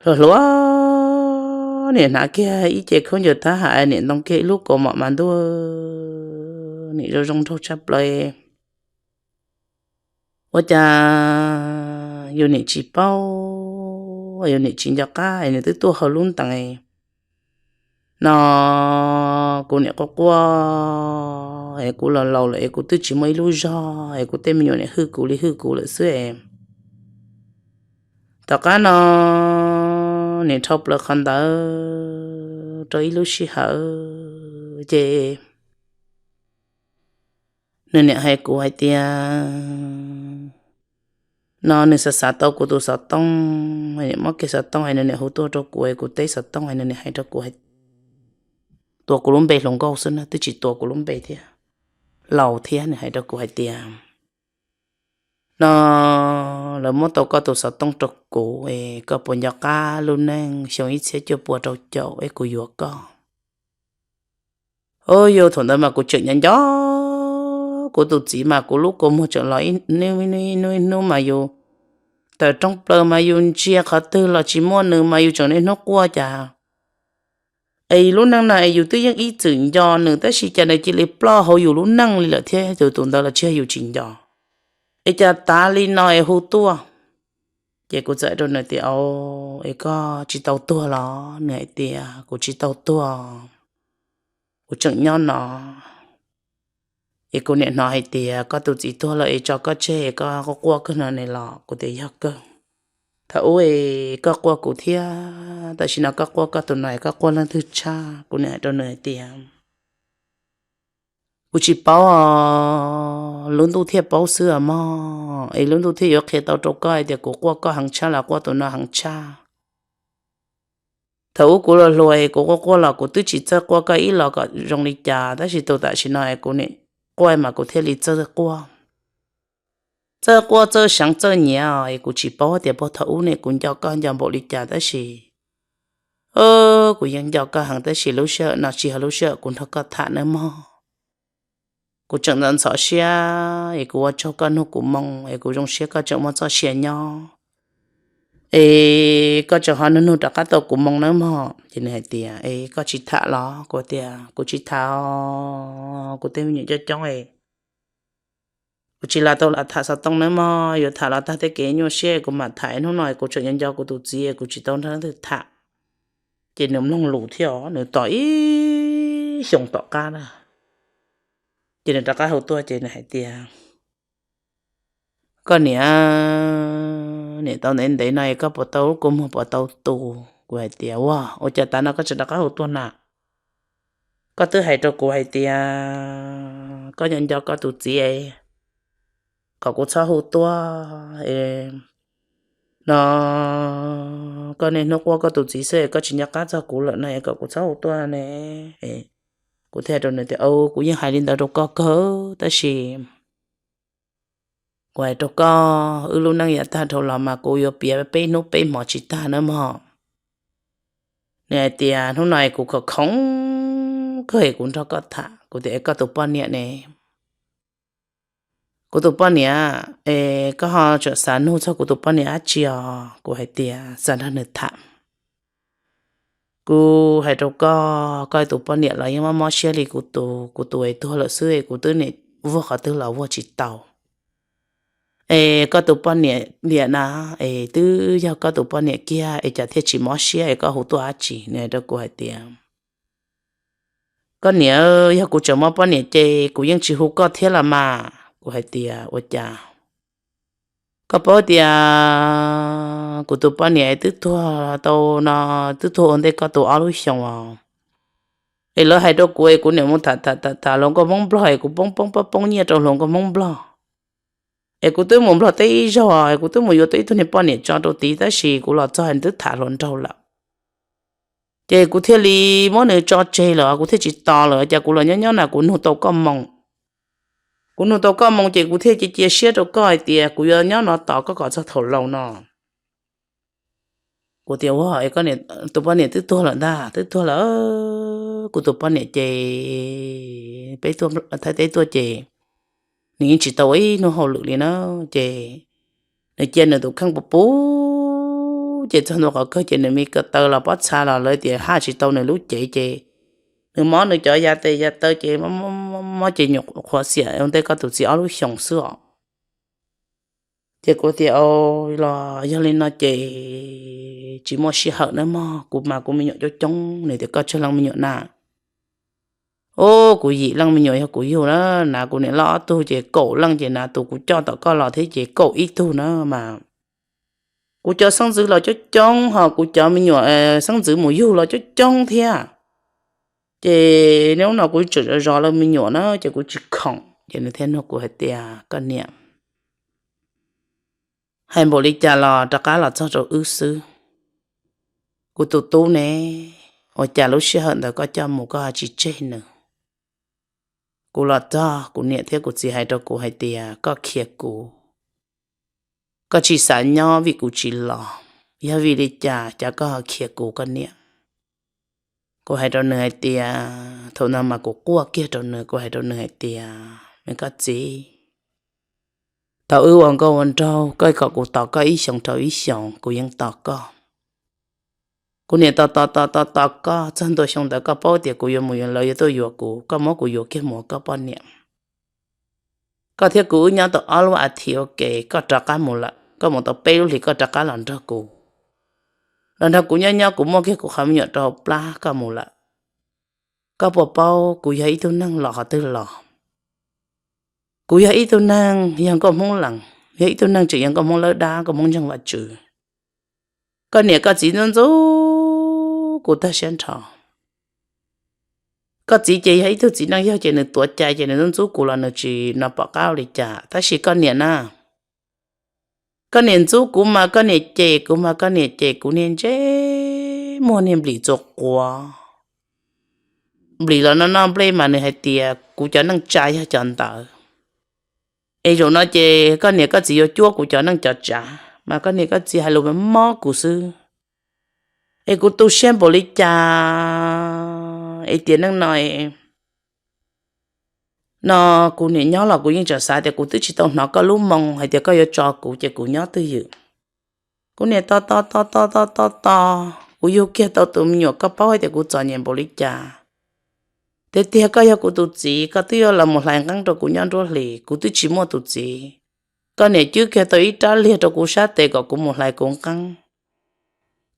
hluas hluas, niam hnav kiag ib ce khaub ncaws thab ham, niam ntoo kiag ib lub kaus mom mas ntuj, niam zoo zoo nraug tshaj plaws. Ua cas yus niam tsis paub, yus niam tsis nco qab es nws twb tuaj hauv lub ntees no. Kuv niam quaj quaj es kuv laus laus lawm es kuv twb tsis muaj ib lub zog es kuv tej me nyuam niam hwj kuv li hwj kuv lawm xwb es. Tom qab no niam dhau plaws qhov ntawd rau ib lub sij hawm ces nws niam hais kuv hais tias no nws xav xav tau kuv tus xov tooj, niam muab kiag xov tooj es nws niam hu tuaj rau kuv es kuv teb xov tooj es nws niam hais rau kuv, tua kuv lub npe hluas nkauj xwb na, twb tsis tua kuv lub npe thiab. laus thiab, nws hais rau kuv hais tias, no, lawv muab tau koj tus xov tooj rau kuv es koj puas nco qab lub neej xyoo ib txhiab cuaj pua rau caum es kuv yuav koj. Ua yus thaum ntawd mas kuv tseem nyob nco kuv tus txiv mas kuv lub kua muag tseem los ib hnub ib hnub mas yus tawm rooj plaws mas yus ntsia qhov twg los tsis muaj nws mas yus tseem niaj hnub quaj cas. Es lub neej no es yus twb yeej ib txwm nco nws tab sis cas nws cia li ploj hauv yus lub neej li lawm thiab, tus tus ntawd los tsis yog yus tsis nco. Es cas tav li no es hu tuaj. Ces kuv txawm hais rau nws tias, es koj tsis tau tuag los? Nws hais tias, kuv tsis tau tuag, kuv tseem nyob no. Es kuv niam hnov hais tias koj tus txiv tuag lawm es tso koj tseg es koj quaj quaj kawg no ne los? Kuv tias, yog kawg. Thaum ub es koj quaj kuv thiab, tam sim no koj quaj koj tus no es koj quaj leej twg tshaj? Kuv niam hais rau nws hais tias, kuv tsis paub, lub ntuj thiaj paub xwb os mog, es lub ntuj thiaj yuav qhia tau rau koj hais tias kuv quaj koj heev tshaj los quaj tus no heev tshaj. Thaum ub kuv los hluas es kuv quaj quaj los kuv twb tsis txawj quaj koj ib los kom zoo li cas, tab sis tus tam sim no es kuv nim quaj mas kuv thiaj li txawj quaj. Txawj quaj txawj seev txawj nyiav es kuv tsis paub tias puag thaum ub ne kuv nco koj nco npaum li cas tab sis, kuv yeej nco koj heev tab sis lub sij hawm no tsis yog lub sij hawm kuv nrog koj tham nawb mog. Kuv tseem ntxhov siab es kuv ua tsaug koj nug kuv moo es kuv zoo siab koj tseem muaj txoj sia nyob es koj tseem ho nug nug rov qab tau kuv moo nawb mog. Ces nws hais tias, es koj tsis tham los? Kuv tias, kuv tsis tham, kuv tej me nyuam coob coob es kuv tsis lam tau lam tham xov tooj nawb mog, yuav tham los tag tej kev nyuaj siab kuv mam tham, hnub no kuv tseem nco nco kuv tus txiv kuv tsis tau nrog leej twg tham. Ces nws mloog lus thiab os, nws tos ib xyoos tom qab na, ces nws rov qab hu tuaj ces nws hais tias, koj niam, niam tau ntev ntev no es koj puas tau lub kua muag puas tau tu? Kuv hais tias, ua, ua cas tav no koj tseem rov qab hu tuaj na? Koj twb hais rau kuv hais tias koj nco nco koj tus txiv es kom kuv txhob hu tuaj es no, koj niaj hnub quaj koj tus txiv xwb es koj tsis nco qab txog kuv lawm no es kom kuv txhob hu tuaj ne. Kuv thiaj hais rau nws tias, kuv yeej hais li ntawd rau koj kawg tab sis kuv hais rau koj, wb lub neej yav tag dhau los mas kuv yuav piav peb hnub peb hmo tsis tag nawb mog. Nws hais tias, hnub no es kuv khoom khoom kawg es kuv nrog koj tham. Kuv tias, es koj tus poj niam ne? Kuv tus poj niam, es koj ho tseem xav nug txog kuv tus poj niam dab tsi os? Kuv hais tias, xav nrog nws tham. Kuv hais rau koj, koj tus poj niam los yeej mob mob siab li kuv tus, kuv tus es tuag lawm xwb es kuv twb nim vuag qhov twg los vuag tsis tau. Es koj tus poj niam liam na, es twb yog koj tus poj niam kiag es cas thiaj tsis mob siab es koj hu tuaj dab tsi? Nws hais rau kuv hais tias, koj niam, yog kuv tseem muaj poj niam ces kuv yeej tsis hu koj thiab los mas. Kuv hais tias, ua cas? Koj paub tias kuv tus poj niam twb tuag tau no, twb tuag ua ntej koj tus ob lub xyoos os. Es lawv hais rau kuv es kuv niam mus tham tham tham tham hluas nkauj Hmoob Nplog es kuv poob poob poob poob nyiaj rau hluas nkauj Hmoob Nplog. Es kuv twb mus Nplog teb ib zaug es kuv twb mus yuav tau ib tug niag poj niam tso rau tid tab sis kuv los txog es nws twb tham hluas nraug lawm. Ces kuv thiaj li muab nws tso tseg lawm, kuv thiaj tsis tos lawm, cas kuv los nyob nyob na kuv nug tau koj moo. Kuv nug tau koj moo ces kuv thiaj cia cia siab rau koj hais tias kuv yuav nyob no tos koj kom txog thaum laus no. Kuv tias, ua, tus poj niam twb tuag lawm ntag, twb tuag lawm. Kuv tus poj niam ces peb tuaj Thaib teb tuaj ces nws yeej tsis tau ua ib hnub hauj lwm li na. Ces nws cia nws tus kheej puv puv ces txog ntua qhov kawg ces nws me ko taw los pob txha los lawv tias haj tsis tau nws lub cev ces nws mob nws cov ya tes ya taw ces mob ces nyuam qhuav xiam ua ntej koj tus txiv ob lub xyoos xwb os. Ces kuv tias, los yog li no ces tsis muaj sij hawm nawb mog, kuv mas kuv me nyuam coob coob. Nws tias, koj tsawg leej me nyuam na? Ub, kuv yim leej me nyuam yog kuv yug na, nav kuv niam loj ob tug ces kaum leej ces nav tus kuv coj tom koj los thiab ces kaum ib tug na mas. Kuv cov xeeb ntxwv los coob coob ho kuv cov me nyuam xeeb ntxwv mus yug los coob coob thiab. Ces hnub no kuv tseem zov zov lawv me nyuam na ces kuv tsis khoom. Ces nws thiaj nug kuv hais tias, koj niam, hais npaum li cas los rov qab los txog rau wb xwb. Kuv tus tub ne, ua cas lub sij hawm ntawd koj coj mus koj ho tsis tseg nws? Kuv los txog kuv niam thiab kuv txiv hais rau kuv hais tias koj khiav kuv, koj tsis xav nyob vim kuv tsis los. Yog vim li cas cas koj ho khiav kuv koj niam? Kuv hais rau nws hais tias, thaum no mas kuv quaj kiag rau nws, kuv hais rau nws hais tias, me koj txiv, thaum wb ua nkauj ua nraug koj kom kuv tos koj ib xyoos rau ib xyoos kuv yeej tos koj. Kuv niam tos tos tos tos tos koj txog ntua xyoo ntawd koj paub tias kuv yuav mus yuav lawv yuav tuaj yuav kuv, koj muab kuv yuav kiag mus ua koj poj niam. Koj thiab kuv wb nyob tau ob lub a thiv ua ke koj rov qab mus lawm, koj mus tau peb lub hlis koj rov qab los nrog kuv, los nrog kuv nyob nyob kuv muaj kiag kuv qhov me nyuam rau hauv plab koj mus lawm. Koj puas paub kuv yog ib tug neeg los qhov twg los? Kuv yog ib tug neeg yog nkauj Hmoob lees, yog ib tug neeg tseem yog nkauj Hmoob lawb dab, nkauj Hmoob ntseeg Vajtswv. Koj niam koj txiv ntxub ntxub kuv tag siab nrho. Koj txiv ces yog ib tug txiv neej yog ces nws tuav cai ces nws ntxub ntxub kuv los nws tsis no pom qab ua li cas, tab sis koj niam na, koj niam ntxub kuv mas koj niam cem kuv mas koj niam cem kuv niag ntsej muag niag nplim txuas quav. Nplim los noj noj nplej mas nws hais tias kuv cov neej tsa yog cov ntawd, es zaum no ces koj niam koj txiv yuav cuab kuv cov neej cov tsav mas koj niam koj txiv hais lus mob kuv xwb. Es kuv tu siab npaum li cas es tiam neej no no kuv niam nyob los kuv yeej tseem xav tias kuv twb tsis tau hnov koj lub moo hais tias koj yuav tso kuv ces kuv nyob twj ywm. Kuv niam tos tos tos tos tos tos tos kuv yug kiag tau tus me nyuam, koj paub hais tias kuv txom nyem npaum li cas. Tiag tiag koj yog kuv tus txiv, koj twb yuav los mus hlais nqeeb rau kuv nyob nruab hlis, kuv twb tsis muaj tus txiv. Koj niam cwb kiag tau ib rab liag rau kuv sab tes kom kuv mus hlais kuv nqeeb.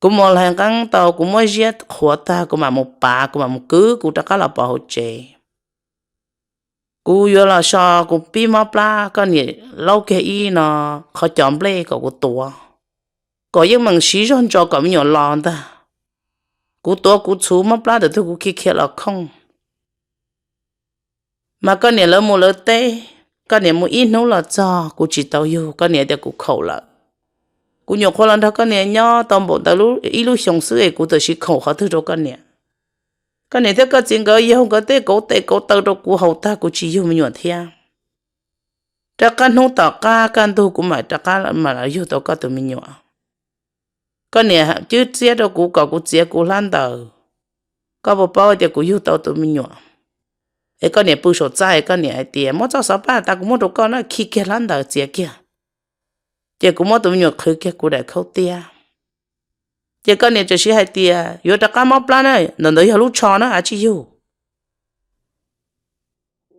Kuv mus hlais nqeeb tau kuv muab ziab qhuav tag kuv mam mus pav, kuv mam mus kwv kuv rov qab los pov hauv tsev. Kuv yuav los so kuv pib mob plab, koj niam laub kiag ib no qhov cos nplej kom kuv tuav, kom yeej meem siv zog ntso kom me nyuam los ntag. Kuv tuav kuv txhuv mob plab thaum twg kuv khiav khiav los khooj. Mas koj niam lawv mus lawv teb, koj niam mus ib hnub los txog kuv tsis tau yug, koj niam tias kuv khaum lawm. Kuv nyuam qhuav los nrog koj niam nyob tau npaum ntawd ib lub xyoos xwb es kuv tam sim khaum qhov twg rau koj niam. Koj niam thiab koj txiv nkawd yaug nkawd tej kauv tes kauv taw rau kuv haus tag kuv tsis yug me nyuam thiab. Rov qab hnub tom qab kaj ntug kuv mam rov qab mam los yug tau koj tus me nyuam. Koj niam cwb txiab rau kuv kom kuv txiav kuv hlab ntawd. Koj puas paub tias kuv yug tau tus me nyuam? Es koj niam pw saum txaj es koj niam hais tias muab txoj xov paj tas kuv muab rau koj na, khi kiag hlab ntawd txiav kiag. Ces kuv muab tus me nyuam qhwv kiag kuv daim khaub tiab. Ces koj niam txawm siv hais tias yuav rov qab mob plab na, ntawm ntawd yog lub tsho na, av tsij yug.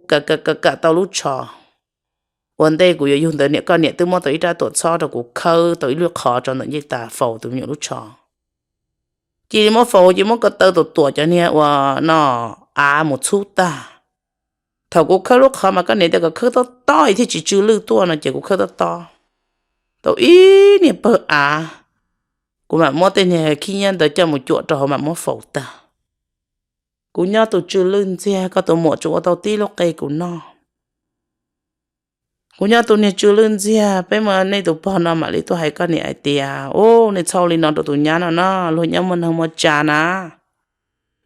Kam kam kam tau lub tsho. Ua ntej kuv yuav yug ntawd niam, koj niam twb muab tau ib rab tuam txhob rau kuv khawb tau ib lub qhov tso ntawm ncej tas faus tus me nyuam lub tsho. Cia li muab faus ces muab ko taw tuam tuam cov niag ua no av mus txhub tag. Thaum kuv khawb lub qhov mas koj niam tias kom khawb tob tob thiaj tsis tsw lwj tuaj no ces kuv khawb tob tob tau ib niag pawg av, kuv mam muab tej niag khib nyiab ntawd coj mus cuam rau hauv mam muab faus tag. Kuv nyob tus tsw lwj ntxiag, koj tus muam tsuas ua tau tib lub qe kuv noj. Kuv nyob tus niag tsw lwj ntxiag, peb muaj nej tus pog no mam li tuaj hais koj niam hais tias, u, nej txhob ua li no rau tus nyab no na, luag nyob muaj neeg muaj tsav na,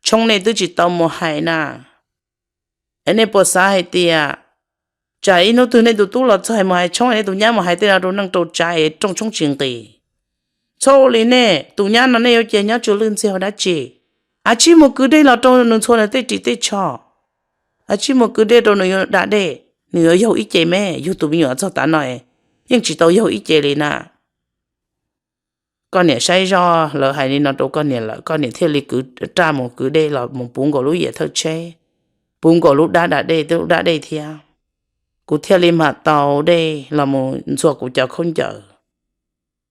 tshoob nej twb tsis tau mus hais na. Es nej puas xav hais tias tsam ib hnub twg nej tus tub los txog mus hais tshoob, nej tus nyab mus hais tej no rau neej rau tsav es rooj tshoob tsis nqis? Txhob ua li nej, tus nyab no nej yuav cia nyob tsw lwj ntxiag ua dab tsi? Av tsij mus kwv dej los rau nws ntxhua nws tej ris tej tsho. Av tsij mus kwv dej rau nws yuav da dej, nws yuav yaug ib ce me, yug tus me nyuam txog tav no yeej tsis tau yaug ib ce li na. Koj niam saib zoj lawv hais li no rau koj niam lawm, koj niam thiaj li kwv raj mus kwv dej los mus puv nkaus lub yam thawj tsheb, puv nkaus lub dab da dej, lub dab dej thiab. Kuv thiaj li mam tau dej los mus ntxhua kuv cov khaub ncaws.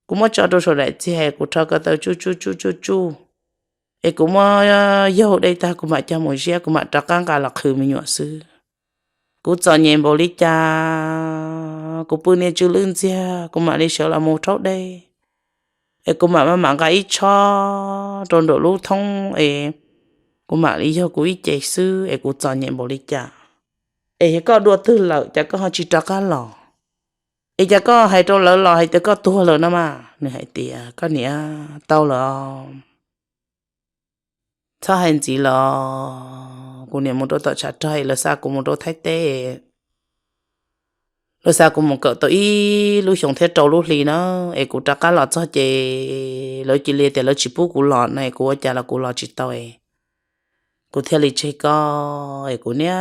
Kuv muab tso rau saum daim txiag, kuv rho ko taw tsuj tsuj tsuj tsuj tsuj, es kuv muab yaug dej tag kuv mam coj mus ziab, kuv mam rov qab nqa los qhwv me nyuam xwb. Kuv txom nyem npaum li cas, kuv pw niag tsw lwj ntxiag, kuv mam li sawv los mus rhaub dej, es kuv mam maj mam nqa ib tshob rau nraum lub thoob es kuv mam li yaug kuv ib ce xwb, es kuv txom nyem npaum li cas. Es yog koj dua twg lawm cas koj ho tsis rov qab los? Es cas koj hais rau lawv los hais tias koj tuag lawm no mas? Nws hais tias, koj niam, tau lawm. Txhob hais ntxiv los kuv niam mus rau tom tshav rog es lawv xa kuv mus rau Thaib teb. Lawv xa kuv mus kawm tau ib lub xyoo thiab rau lub hli na, es kuv rov qab los txog ces lawv cia li tias lawv tsis pub kuv los no es kuv ua cas los kuv los tsis tau es kuv thiaj li tseg koj es kuv niaj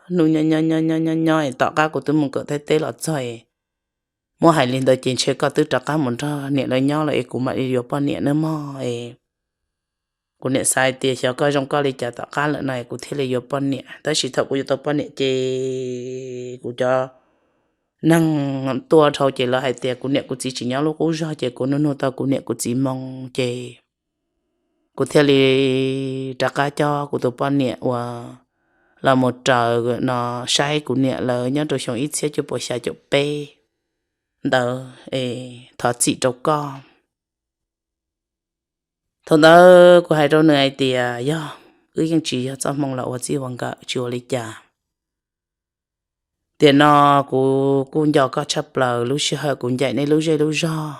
hnub nyob nyob nyob nyob nyob nyob es tom qab kuv twb mus kawm Thaib teb los txog es muab hais li ntawd ces ntshe koj twb rov qab mus nrog niam lawv nyob lawm es kuv mam li yuav poj niam nawb mog es kuv niam xav hais tias xyov koj zoo koj li cas tom qab lawm no es kuv thiaj li yuav poj niam. Tab sis thaum kuv yuav tau poj niam ces kuv cov neeg tuaj dhau ces lawv hais tias kuv niam kuv txiv tsis nyob lub qub zog ces kuv nug nug tau kuv niam kuv txiv moo ces kuv thiaj li rov qab coj kuv tus poj niam uas los mus raws no saib kuv niam lawv nyob rau xyoo ib txhiab cuaj puas xya caum peb ntawd es thov txim rau koj. Thaum ntawd kuv hais rau nws hais tias yog wb yeej tsis yog txoj hmoo los ua txij ua nkawm tsis ua li cas. Tiam no kuv kuj nco koj tshaj plaws, lub sij hawm kuv ncaim nej lub zej lub zog,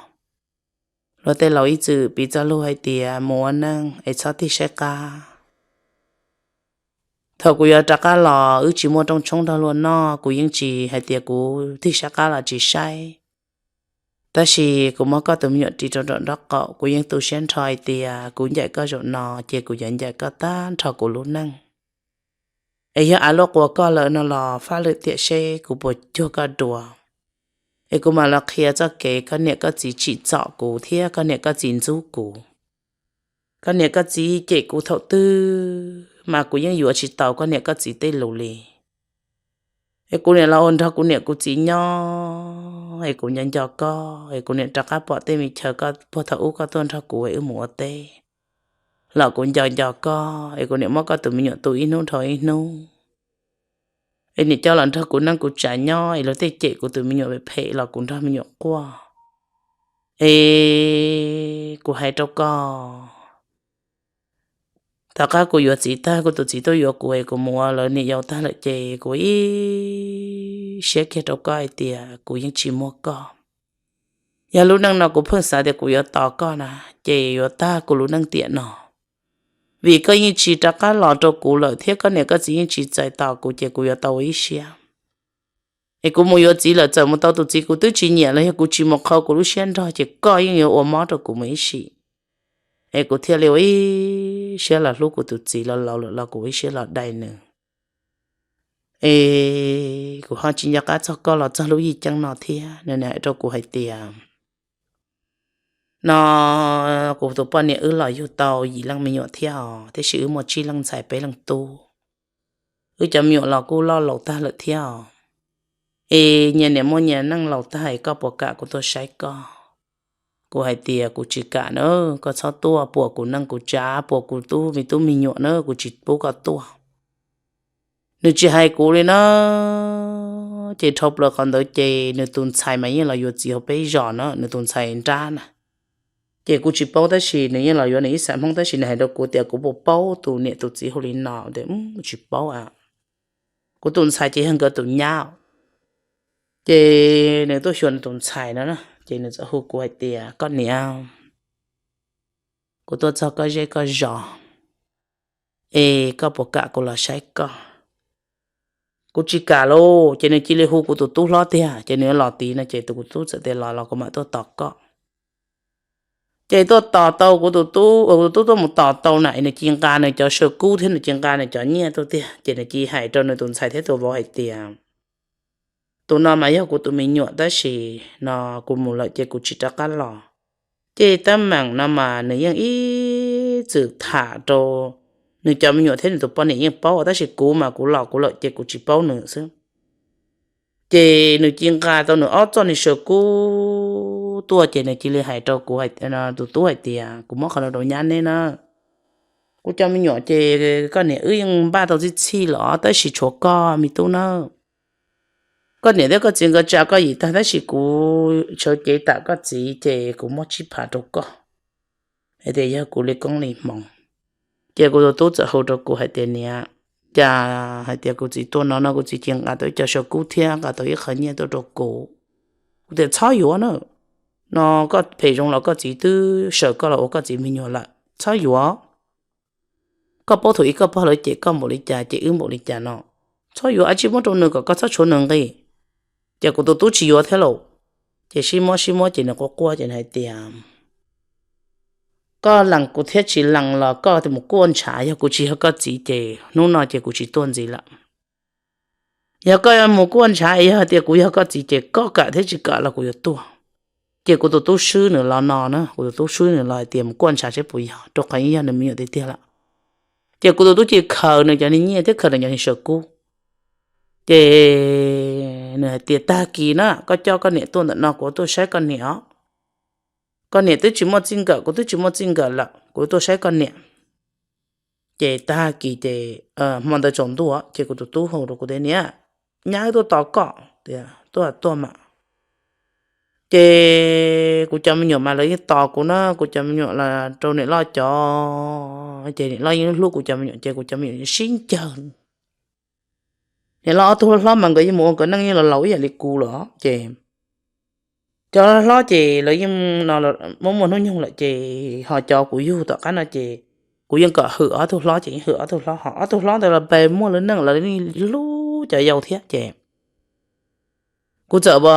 luag tej laus ib txwm piv txoj lus hais tias mus ua neej es txhob tig saib qab. Thaum kuv yuav rov qab los wb tsis muaj rooj tshoob nrog luag noj, kuv yeej tsis hais tias kuv tig saib qab los tsis saib. Tab sis kuv muab koj tus me nyuam ris rau nraum nraub qaum, kuv yeej tu siab nrho hais tias kuv ncaim koj zaum no ces kuv yuav ncaim koj tag nrho kuv lub neej. Es yog av luaj quas koj lawm no los faj lwm tiam seb kuv puas cuag koj dua. Es kuv mam los qhia txoj kev koj niam koj txiv tsim txom kuv thiab koj niam koj txiv ntxub kuv. Koj niam koj txiv cem kuv thaum twg mas kuv yeej yuav tsis tau koj niam koj txiv tej lus li. Es kuv niam los ua nrog kuv niam kuv txiv nyob es kuv nco nco koj es kuv niam rov qab pom tej me chaw koj puag thaum ub koj tuaj nrog kuv es wb mus ua teb los kuv nco nco koj es kuv niam muab koj tus me nyuam tu ib hnub dhau ib hnub. Es niam coj los nrog kuv neej kuv tsav nyob es luag tej cem kuv tus me nyuam phem phem los kuv nrog me nyuam quaj. Es kuv hais rau koj, tom qab kuv yuav txiv tag kuv tus txiv tuaj yuav kuv es kuv mus ua lawv niam yau tag lawm ces kuv ib siab kiag rau koj hais tias kuv yeej tsis muaj koj. Yog lub neej no kuv pheej xav tias kuv yuav tos koj na, ces yuav tag kuv lub neej tiam no. Vim koj yeej tsis rov qab los rau kuv lawm thiab koj niam koj txiv yeej tsis txais tos kuv ces kuv yuav tau ua ib siab. Es kuv mus yuav txiv lawm txawm mus tau tus txiv kuv twb tsis nyiam los yog kuv tsis mus qhau kuv lub siab nrog ces koj yeej yuav ua mob rau kuv mus ib sim. Es kuv thiaj li ua ib siab los hlub kuv tus txiv, los laus lawm los kuv ua ib siab los dai nws. Es kuv ho tsis nco qab txog koj los txog lub yij ceeb no thiab. Nws hais rau kuv hais tias no kuv tus poj niam wb los yug tau yim leej me nyuam thiab os, tiam sis wb muaj tsib leej ntxhais peb leej tub. Wb cov me nyuam los kuj loj laus tag lawm thiab os. Es nyias niam muaj nyias neej laus tag es koj puas kam kuv tuaj saib koj? Kuv hais tias kuv tsis kam na, koj txhob tuaj puas kuv neej kuv tsav puas kuv tub me tub me nyuam na, kuv tsis pub koj tuaj. Nws tsis hais kuv li na. Ces dhau plaws qhov ntawd ces nws tus ntxhais mas yeej los yuav txiv hauv peb zos na, nws tus ntxhais nrab na. Ces kuv tsis paub tab sis nws yeej los yuav nws ib xeem Hmoob tab sis nws hais rau kuv tias kuv puas paub tus niam tus txiv hu li no, tsis paub a. Kuv tus ntxhais ces yog nkawd tus nyab. Ces nws tuaj xyuas nws tus ntxhais no, ces nws txawm hu kuv hais tias koj niam, kuv tuaj txog koj zej koj zos, es koj puas kam kuv los saib koj? Kuv tsis kam lauj. Ces nws cia li hu kuv tus tub hlob tiag, ces nws los tid no ces tus kuv tub txawm tias los los kuv mam tuaj tos koj. Ces tuaj tos tau kuv tus tub, kuv tus tub tuaj mus tos tau na, nws cia nqa nws cov saw kub thiab nws cia nqa nws cov nyiaj tuaj tiag, ces nws cia hais rau nws tus ntxhais thiab tus vauv hais tias tus no mas yog kuv tus me nyuam tab sis no kuv mus lawm ces kuv tsis rov qab los. Ces teeb meem no mas nws yeej ib txwm tham rau nws cov me nyuam thiab nws tus poj niam yeej paub, tab sis kuv mas kuv los kuv lawm ces kuv tsis paub nws xwb. Ces nws cia nqa tau nws ob txoj niag saw kub tuaj ces nws cia li hais rau kuv, tus tub hais tias kuv muab qhov no rau nyab neb na. Kuv cov me nyuam ces koj niam wb yeej npaj tau txhij txhij los tab sis tshuav koj me tub na. Koj niam thiab koj txiv nkawd tsa koj yim tag tab sis kuv sawv cev tam koj txiv ces kuv muab tsib phav rau koj. Hais tias yog kuv li koob li hmoov. Ces kuv tus tub txawm hu rau kuv hais tias niam, cas hais tias kuv txiv tuaj no no kuv txiv cia nqa tau ib co saw kub thiab nqa tau ib qho nyiaj tuaj rau kuv. Kuv tias txhob yuav na, no koj phem zoo los koj txiv twb sawm koj los ua koj txiv me nyuam lawm, txhob yuav. koj paub thaum ub koj pog lawv cem koj npaum li cas, cem wb npaum li cas no, txhob yuav dab tsi, muab rau nws kom koj txhob tshuav nws nqi. Ces kuv tus tub tsis yuav thiab lauj. Ces sib muab sib muab ces nws quaj quaj ces nws hais tias, koj lees kuv thiab tsis lees los koj mus kuaj ntshav, yog kuv tsis yog koj txiv ces hnub no ces kuv tsis tuaj ntxiv lawm. Yog koj mus kuaj ntshav es yog hais tias kuv yog koj txiv ces koj kam thiab tsis kam los kuv yuav tuaj. Ces kuv tus tub swb nws los no na, kuv tus tub swb nws los hais tias mus kuaj ntshav seb puas yog, rau qhov yog nws me nyuam tiag tiag lawm. Ces kuv tus tub ces khaws nws cov niag nyiaj thiab khaws nws cov niag saw kub. Ces nws hais tias tag kis na koj coj koj niam tuaj ntawm no kuv tuaj saib koj niam os. Koj niam twb tsis muaj txij nkawm, kuv twb tsis muaj txij nkawm lawm, kuv tuaj saib koj niam. Ces tag kis ces hmo ntawd tsaus ntuj ces kuv tus tub hu rau kuv tias niam, nyab wb tuaj tos koj. Tias tuaj tuaj mas. Ces kuv cov me nyuam mas lawv yeej tos kuv na, kuv cov me nyuam los rau niam loj cov, ces niam loj yeej hlub kuv cov me nyuam ces kuv cov me nyuam sib ncawg. Niam loj ob tug hlob hlob mas nkawd yeej mus ua nkawd neej yeej los laus ib yam li kuv lawm ces cov hlob ces lawv yeej muaj muaj hnub nyoog lawm ces ho cov kuv yug tom qab no ces kuv yeej kom hwm ob tug hlob ces yeej hwm ob tug hlob, ho ob tug hlob ntawd los pes muaj lawv neej lawv hlub cov yau thiab ces kuv txawm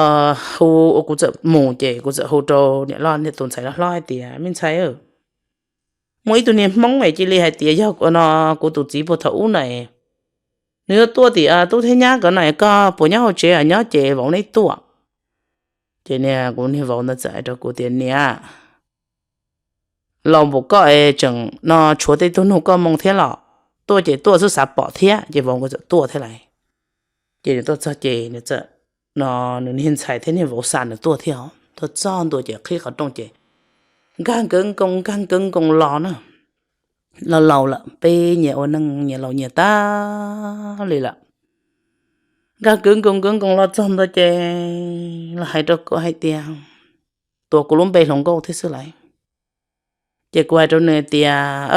hu, kuv txawm mus ces kuv txawm hu rau niam loj niam tus ntxhais hlob hlob hais tias me ntxhais, muaj ib tug niag hmoob es cia li hais tias yog no kuv tus txiv puag thaum ub na, nws yuav tuaj tim tub thiab nyab nkawd no, koj puas nyob hauv tsev, nyob ces vauv neb tuaj. Ces niag kuv niag vauv ntawd txawm hais rau kuv tias niam, laus npaum koj es tseem no tshuav tej tug nug koj moo thiab los? Tuaj ces tuaj xwb xav pom thiab. Ces vauv nkawd txawm tuaj thiab lawm. Ces nws tuaj txog ces nws txawm, no, nws niag ntxhais thiab niag vauv xa nws tuaj thiab. Tuaj txog ntua ces qhib qhov rooj ces nkag nkawv nkoos nkag nkawv nkoos los na, los laus lawm, peb nyias ua neej nyias laus nyias tag li lawm. Nkag nkawv nkoos nkawv nkoos los txog ntua ces los hais rau kuv hais tias, tuav kuv lub npe hluas nkauj thiab xwb lawm. Ces kuv hais rau nws tias,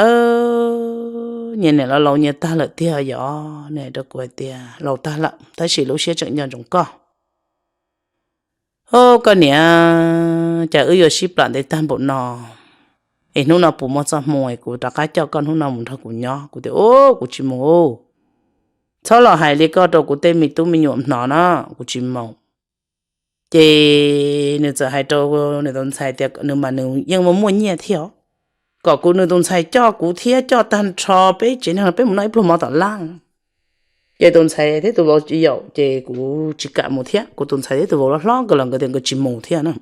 nyias niam los laus nyias tag lawm tiag yom? Nws hais rau kuv hais tias laus tag lawm tab sis lub siab tseem nco ntsoov koj. Au, koj niam, cas wb yuav sib plam ntev tag npaum no, es hnub no puas muaj txoj hmoo es kuv rov qab coj koj hnub no mus nrog kuv nyob? Kuv tias, u, kuv tsis mus. Txhob los hais li koj rau kuv tej me tub me nyuam hnov na, kuv tsis mus. Ces nws txawm hais rau nws tus ntxhais tias nws mas nws yeej muaj muaj nyiaj thiab, kom kuv nws tus ntxhais coj kuv thiab coj tag nrho peb tsev neeg peb mus noj ib pluag mov tom laj. Ces tus ntxhais thiab tus vauv tsis yaum ces kuv tsis kam mus thiab. Kuv tus ntxhais thiab tus vauv hlob hlob nkawd los nkawd tias nkawd tsis mus thiab na,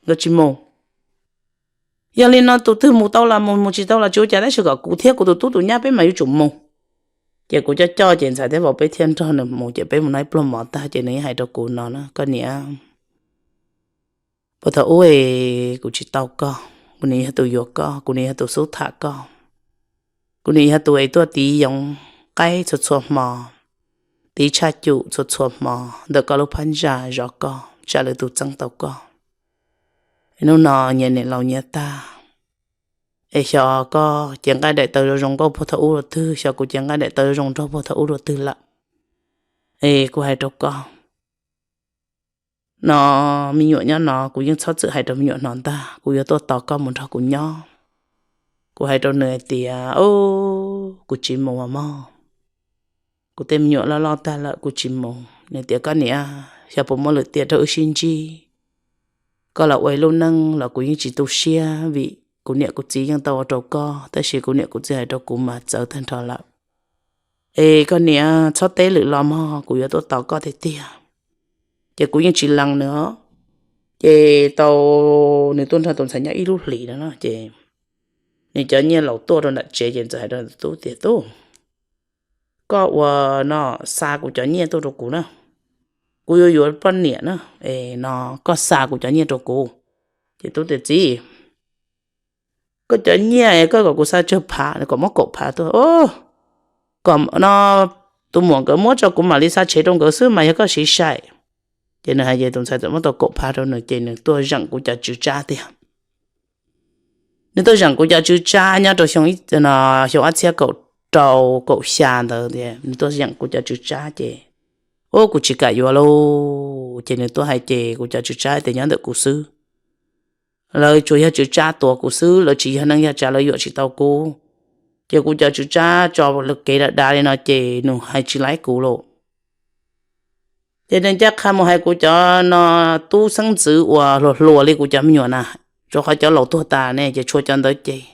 nkawd tsis mus. Yog li no tus twg mus tau los mus, mus tsis tau los tsis ua cas, tab sis kom kuv thiab kuv tus tub tus nyab peb mas yuav tsum mus. Ces kuv coj coj ces ntxhais thiab vauv peb thiaj nrog nws mus ces peb mus noj ib pluag mov tag ces nws yeej hais rau kuv no na, koj niam, puag thaum ub kuv tsis tau koj, kuv nim yog tus yuav koj, kuv nim yog tus xub tham koj, kuv nim yog tus es tuaj tiv yoov qaib txhua txhua hmo, tiv tshaj cum txhua txhua hmo ntawm koj lub phab ntsa zov koj, tsam lwm tus txeeb tau koj. Hnub no nyias niam laus nyias tag, es xyov koj cev nqaij daim tawv zoo zoo nkauj puag thaum ub dua twg, xyov kuv cev nqaij daim tawv zoo nraug puag thaum ub dua twg lawm. Es kuv hais rau koj, no, me nyuam nyob no kuv yeej txhob txwm hais rau me nyuam hnov ntag, kuv yuav tuaj tos koj mus nrog kuv nyob. Kuv hais rau nws hais tias, kuv tsis mus mog, kuv tej me nyuam loj loj tag lawm kuv tsis mus. Nws tias koj niam, xyov puas muaj lwm tiam rau wb sib ntsib, koj los ua ib lub neej los kuv yeej tsis tu siab vim kuv niam kuv txiv yeej tau ua rau koj, tab sis kuv niam kuv txiv hais rau kuv mas txawv tag nrho lawm. Es koj niam txhob teb lwm los mog, kuv yuav tuaj tos koj tiag tiag. Ces kuv yeej tsis lees nws. Ces tau nws tuaj nrog tus ntxhais nyob ib lub hlis no ces nws cov nyiaj laus tuaj rau nram tsev ces ntxawm hais rau tub tias, tub, koj ua no, xa kuv cov nyiaj tuaj rau kuv na, kuv yuav yuav poj niam na, es no koj xa kuv cov nyiaj rau kuv. Ces tub tias, txiv, koj cov nyiaj koj kom kuv xa tsawg phav? Kom muab kaum phav tuaj. Kom no, tus muam nkawd muab tso kuv mam li xa tshev rau nkawd xwb mas yog koj siv sai. Ces nws hais ces tus ntxhais txawm muab tau kaum phav rau nws ces nws tuaj zeem kuv cov tswv tsab tiag. Nws tuaj zeem kuv cov tswv tsab nyob rau xyoo, xyoo ob txhiab kaum rau kaum xya ntawd tias nws tuaj zeem kuv cov tswv tsab ces, ub, kuv tsis kam yuav lauj. Ces nws tuaj hais ces kuv cov tswv tsab tias nyob ntawm kuv xwb. Lawv tsuas yog tswv tsab tuav kuv xwb, lawv tsis yog neej yog tsav, lawv yuam tsis tau kuv. Ces kuv cov tswv tsab tso kev dav dav li no ces nws hais tsis laib kuv lawm. Ces nws ncaj qha mus hais kuv cov no tub xeeb ntxwv uas hluas hluas li kuv cov me nyuam na, rau qhov cov laus tuag tas ne ces tshuav cov ntawd ces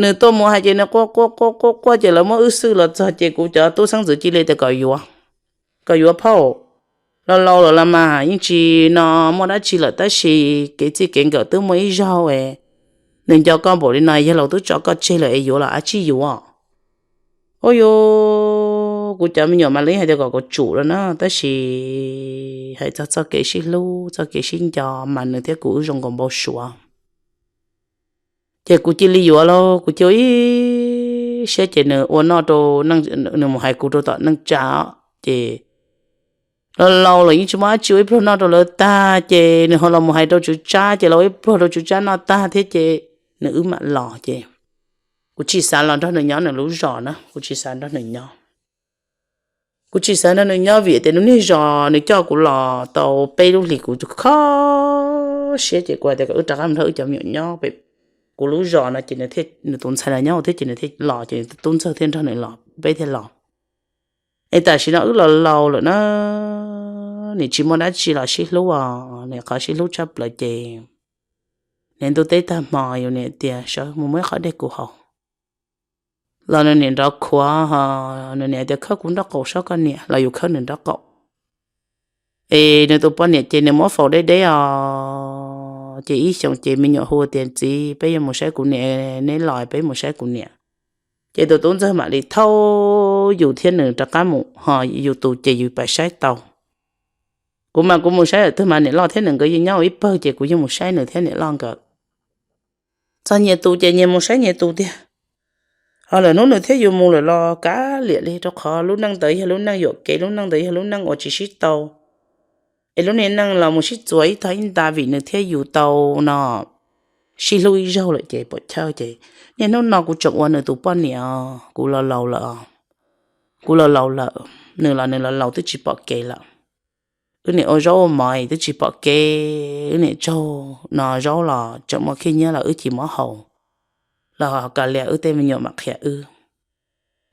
nws tuaj mus hais ces nws quaj quaj quaj quaj quaj ces lawv muab wb xwb los txog ces kuv cov tub xeeb ntxwv cia li tias kom yuav, kom yuav phauj, laus laus lawm los mas yeej tsis no muaj dab tsi lawm tab sis kev txij kev nkawm twb muaj ib zaug es nws nco koj npaum li no, yawg laus twb tso koj tseg lawm es yuav los ab tsi yuav. Ua yuav kuv cov me nyuam mas lawv hais tias kom kuv tsum lawm na, tab sis hais txog txoj kev sib hlub txoj kev sib nco mas nws thiab kuv wb zoo nkaus npau suav. Ces kuv cia li yuav lauj, kuv cia ib siab ces nws ua noj rau, nws mus hais kuv rau tom neej tsa ces laus laus lawm yeej tsis muaj dab tsi, ua ib pluag noj rau lawv tag ces nws ho los mus hais rau tswv tsab ces los ua ib pluag rau tswv tsab noj tag thiab ces nws wb mam los ces kuv tsis xav los nrog nws nyob nws lub zos na, kuv tsis xav nrog nws nyob. Kuv tsis xav nrog nws nyob vim tias nws niag zos nws coj kuv los tau peb lub hlis kuv kho siab ces kuv hais tias kom wb rov qab mus nrog wb cov me nyuam nyob pem kuv lub zos no ces nws tus ntxhais los nyob thiab ces nws thiaj los ces nws tus tub ntxawg thiaj nrog nws los peb thiaj los. Es tam sim no wb los laus lawm na, nim tsis muaj dab tsi los sib hlub os, nim qhov sib hlub tshaj plaws ces niaj ntuj teb tag hmo yus niam tias sawv mus muab ib qhov dej kuv haus. Los nws niam nrov khuav ho nws niam tias khawb kuv nraub qaum saib koj niam los yus khawb nws nraub qaum. Es nws tus poj niam ces nws muab faus deb deb os ces ib xyoos ces me nyuam hu tias txiv peb yuav mus saib kuv niam, neb los peb mus saib kuv niam. Ces tus tub ntxawg mam li thauj yus thiab nws rov qab mus ho yus tus ces yus pais saib tau. Kuv mas kuv mus saib lawm twg mas niam loj thiab nws nkawd yeej nyob ua ib pawg ces kuv yeej mus saib nws thiab niam loj nkawd. Txog nyias tus ces nyias mus saib nyias tus tiag. Ho lawm hnub nws thiab yus mus lawm los kav liam li rau qhov lub neej ntawd yog lub neej yuam kev, lub neej ntawd yog lub neej uas tsis sib tau. Es lub niag neej los mus sib txuas ib tog ib nta vim nws thiab yus tau no sib hlub ib zaug lawm ces pom chaw ces niaj hnub no kuv tseem ua nws tus poj niam, kuv los laus lawm, kuv los laus lawm, nws los nws los laus twb tsis pom kev lawm. Wb niam ua zaub ua mov twb tsis pom kev, wb niam tsaug no zaub los tseem muaj khib nyiab los wb tsis muab haus, los kav liam wb tej me nyuam mam qhia wb.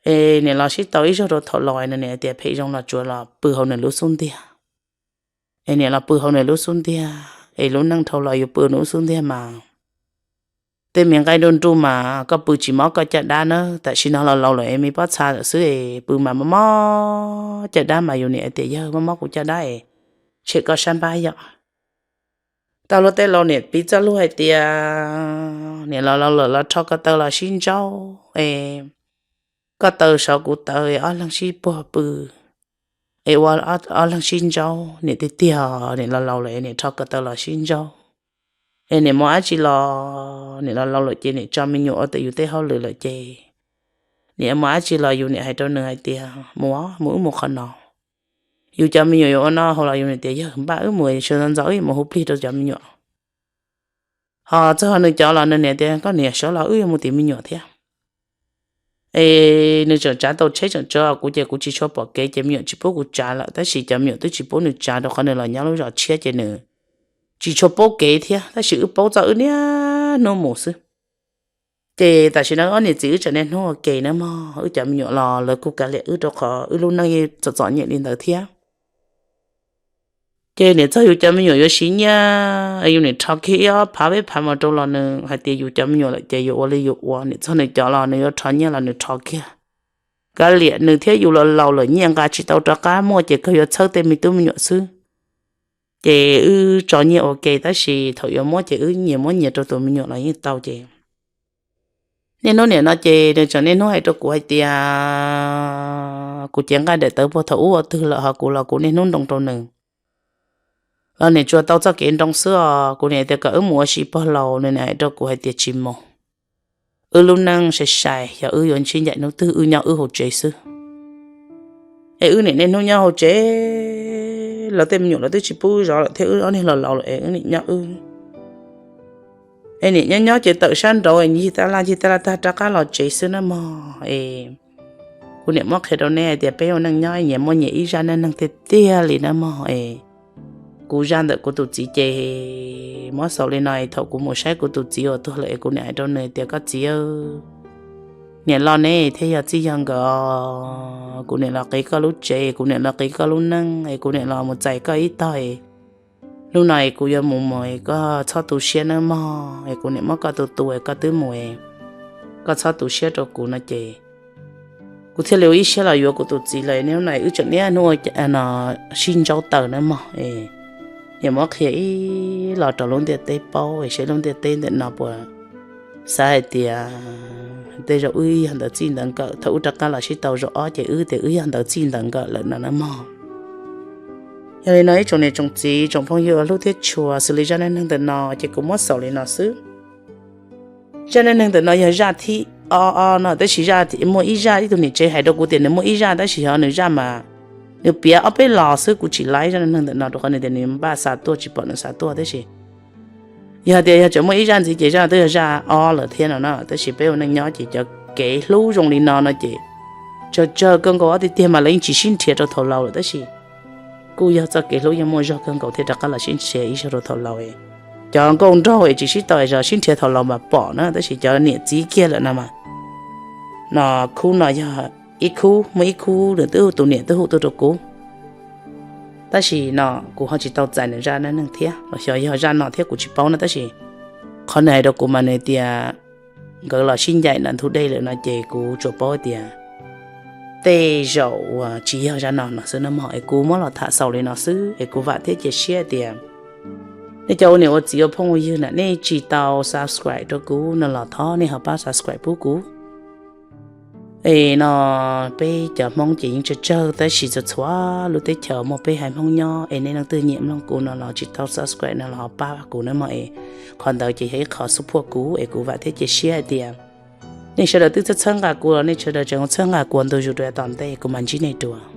Es niam los sib tau ib zaug rau thaum laus nws niam tias phem zoo los tsuav los pw hauv nws lub xub ntiag. Es niam los pw hauv nws lub xub ntiag es lub neej dhau los yus pw nws lub xub ntiag mas tej me nqaij nruj nruj mas koj pw tsis mob koj caj dab na. Tam sim no los laus lawm es me pob txha lawm xwb es pw mas mob mob caj dab mas yus niam tias yawg mob mob kuv caj dab es tshem koj sab npab yom. Tau luag tej laus niam piv txoj lus hais tias niam los laus lawm los rho ko taw los sib ntsaub es koj taw saud kuv taw es ob leeg sib puag pw es ua ob leeg sib ntsaub. Niam tiag tiag niam los laus lawm es niam rho ko taw los sib ntsaub. Es niam mus dab tsi los niam los laus lawm ces niam tso me nyuam ua ntawm yus tej hauj lwm lawm ces niam mus dab tsi los yus niam hais rau nws hais tias mus, mus wb mus qhov no. Yus cov me nyuam yuav ua noj haus los yus niam tias yawg npaj wb mus, sawv ntxov ntxov wb yuav mus hu plig rau cov me nyuam. Ho txog nws cov los nws niam tias koj niam sawv los wb yuav mus tim me nyuam thiab. Es nws tseem tsav tau tsheb tseem tsawv, kuv ces kuv tsis tshua pom kev ces me nyuam tsis pub kuv tsav lawm, tab sis cov me nyuam twb tsis pub nws tsav rau qhov nws los nyob lub zos tshiab ces nws tsis tshua paub kev thiab, tab sis wb paub txoj wb niaj hnub mus xwb. Ces tam sim no ob niam txiv wb tseem niaj hnub ua ke na mog, wb cov me nyuam los lawv kuj kav liam wb rau qhov wb lub neej yeej txom txom nyem li ntawd thiab. Ces niam txog yus cov me nyuam yuav siv nyiaj, yus niam rho kiag ib ob phav peb phav mus rau los nws hais tias yus cov me nyuam lawm ces yuav ua li yus ua, niam txog nws cov los nws yuav rho nyiaj los nws rho kiag. Kav liam nws thiab yus los laus lawm nyiaj nqa tsis tau rov qab muaj ces kawg yuav txhawb tej me tub me nyuam xwb. Ces wb tso nyiaj ua ke tab sis thaum yuav muab ces wb nyias muab nyias rau tus me nyuam los yeej tau ces niaj hnub niam no ces nws tseem niaj hnub hais rau kuv hais tias kuv cev nqaij daim tawv puag thaum ub ua twg lawm ho kuv los kuv niaj hnub nroo rau nws. Los niam tsuas tau txoj kev nroo xwb os, kuv niam tias kom wb mus ua si pog laus, nws niam hais rau kuv hais tias tsis mus. Wb lub neej sai sai, yog wb yuav sib ncaim hnub twg wb nyob wb hauv tsev xwb. Es wb niam niaj hnub nyob hauv tsev, lawv tej me nyuam lawv twb tsis pub wb zov lawm thiab wb ob niag los laus lawm es wb niam nyob wb. Es niam nyob nyob ces tawm sab nraud ncig tab laj ncig tab laj tag rov qab los tsev xwb na mog. Es kuv niam muab qhia rau nej hais tias peb ua neej nyob nyias muaj nyias ib zaj neej neeg tiag tiag li na mog. Es kuv zaj ntawm kuv tus txiv ces muab xaus li no es thaum kuv mus saib kuv tus txiv uas tuag lawm es kuv niam hais rau nws tias koj txiv, niam los neb thiaj yog txij yog nkawm. Kuv niam los qiv koj lub tsev, kuv niam los qiv koj lub neej, es kuv niam los mus txais koj ib tog. Hnub no es kuv yuav mus mus, koj txhob tu siab nawb mog, es kuv niam muab koj tu tu es koj twb mus, koj txhob tu siab rau kuv no ces kuv thiaj li ua ib siab los yuav kuv tus txiv lawm. Hnub no wb tseem niaj hnub no sib ntsaub taws nawb mog. Niam muab qhia ib los rau lub ntiaj teb paub es seb lub ntiaj teb ntawm no puas xav hais tias tej zaum wb yog ntawd txij ntawd nkawm. Thaum wb rov qab los sib tau zaum ob ces wb tias wb yog ntawd txij ntawd nkawm lawm no nawb mog. Yog li no ib tsoom niam tsoom txiv tsoom phooj ywg hlub thiab tshua, xws li zaj neej neeg ntawm no ces kuv muab xaus li no xwb. Zaj neej neeg ntawm no yog zaj thib ob ob no, tab sis muaj ib zaj ib tug niam tsev hais rau kuv tias nws muaj ib zaj, tab sis yog nws zaj mas nws piav ob peb los xwb, kuv tsis laib zaj neej neeg ntawm no rau qhov nws tias nws npaj xa tuaj tsis pom nws xa tuaj tab sis yog tias yog tseem muaj ib zaj ntxiv ces zaj twb yog zaj ob lawm thiab no na. Tab sis peb ua neej nyob ces cov kev hlub zoo li no no ces tsawg tsawg kawg nkaus ob tiag tiag mas lawv yeej tsis sib nrhiav rau thaum laus lawm, tab sis kuj yog txoj kev hlub yeej muaj zog kawg nkaus thiaj rov qab los sib nrhiav ib zaug rau thaum laus. Cov nkauj nraug es tsis sib tau es yog sib nrhiav thaum laus mas pom na, tab sis cov niam txiv kiag lawm no mas no khub no yog ib khub, muaj ib khub nws twb hu tus niam twb hu tuaj rau kuv. Tab sis no kuv ho tsis tau txais nws zaj neej neeg thiab los xyov yog zaj no thiab kuv tsis paub no, tab sis qhov nws hais rau kuv mas nws tias nkawd los sib ncaim ntawm ntug dej lawm no ces kuv tsuas paub tias tej zaum uas tsis yog zaj no no xwb no mog. Es kuv muab los tham xaus li no xwb es kuv vam thiab cia siab tias nej cov ua niam ua txiv ua phooj ua ywg na, nej tsis tau subscribe rau kuv no los thov nej ho pab subscribe pub kuv. Es no peb cov Hmoob ces yeej tsawg tsawg tab sis txhua txhua lub teb chaws muaj peb haiv Hmoob nyob es nej leej twg nyiam mloog kuv no los tsis tau subscribe no los ho pab kuv nawb mog. Es qhov ntawd ces yog ib qho support kuv es kuv vam thiab cia siab hais tias nej sawv daws twb txhawb txhawb nqa kuv los nej sawv daws tseem txhawb nqa kuv ua ntu zus rau yav tom ntej, kuv mam ntsib nej dua.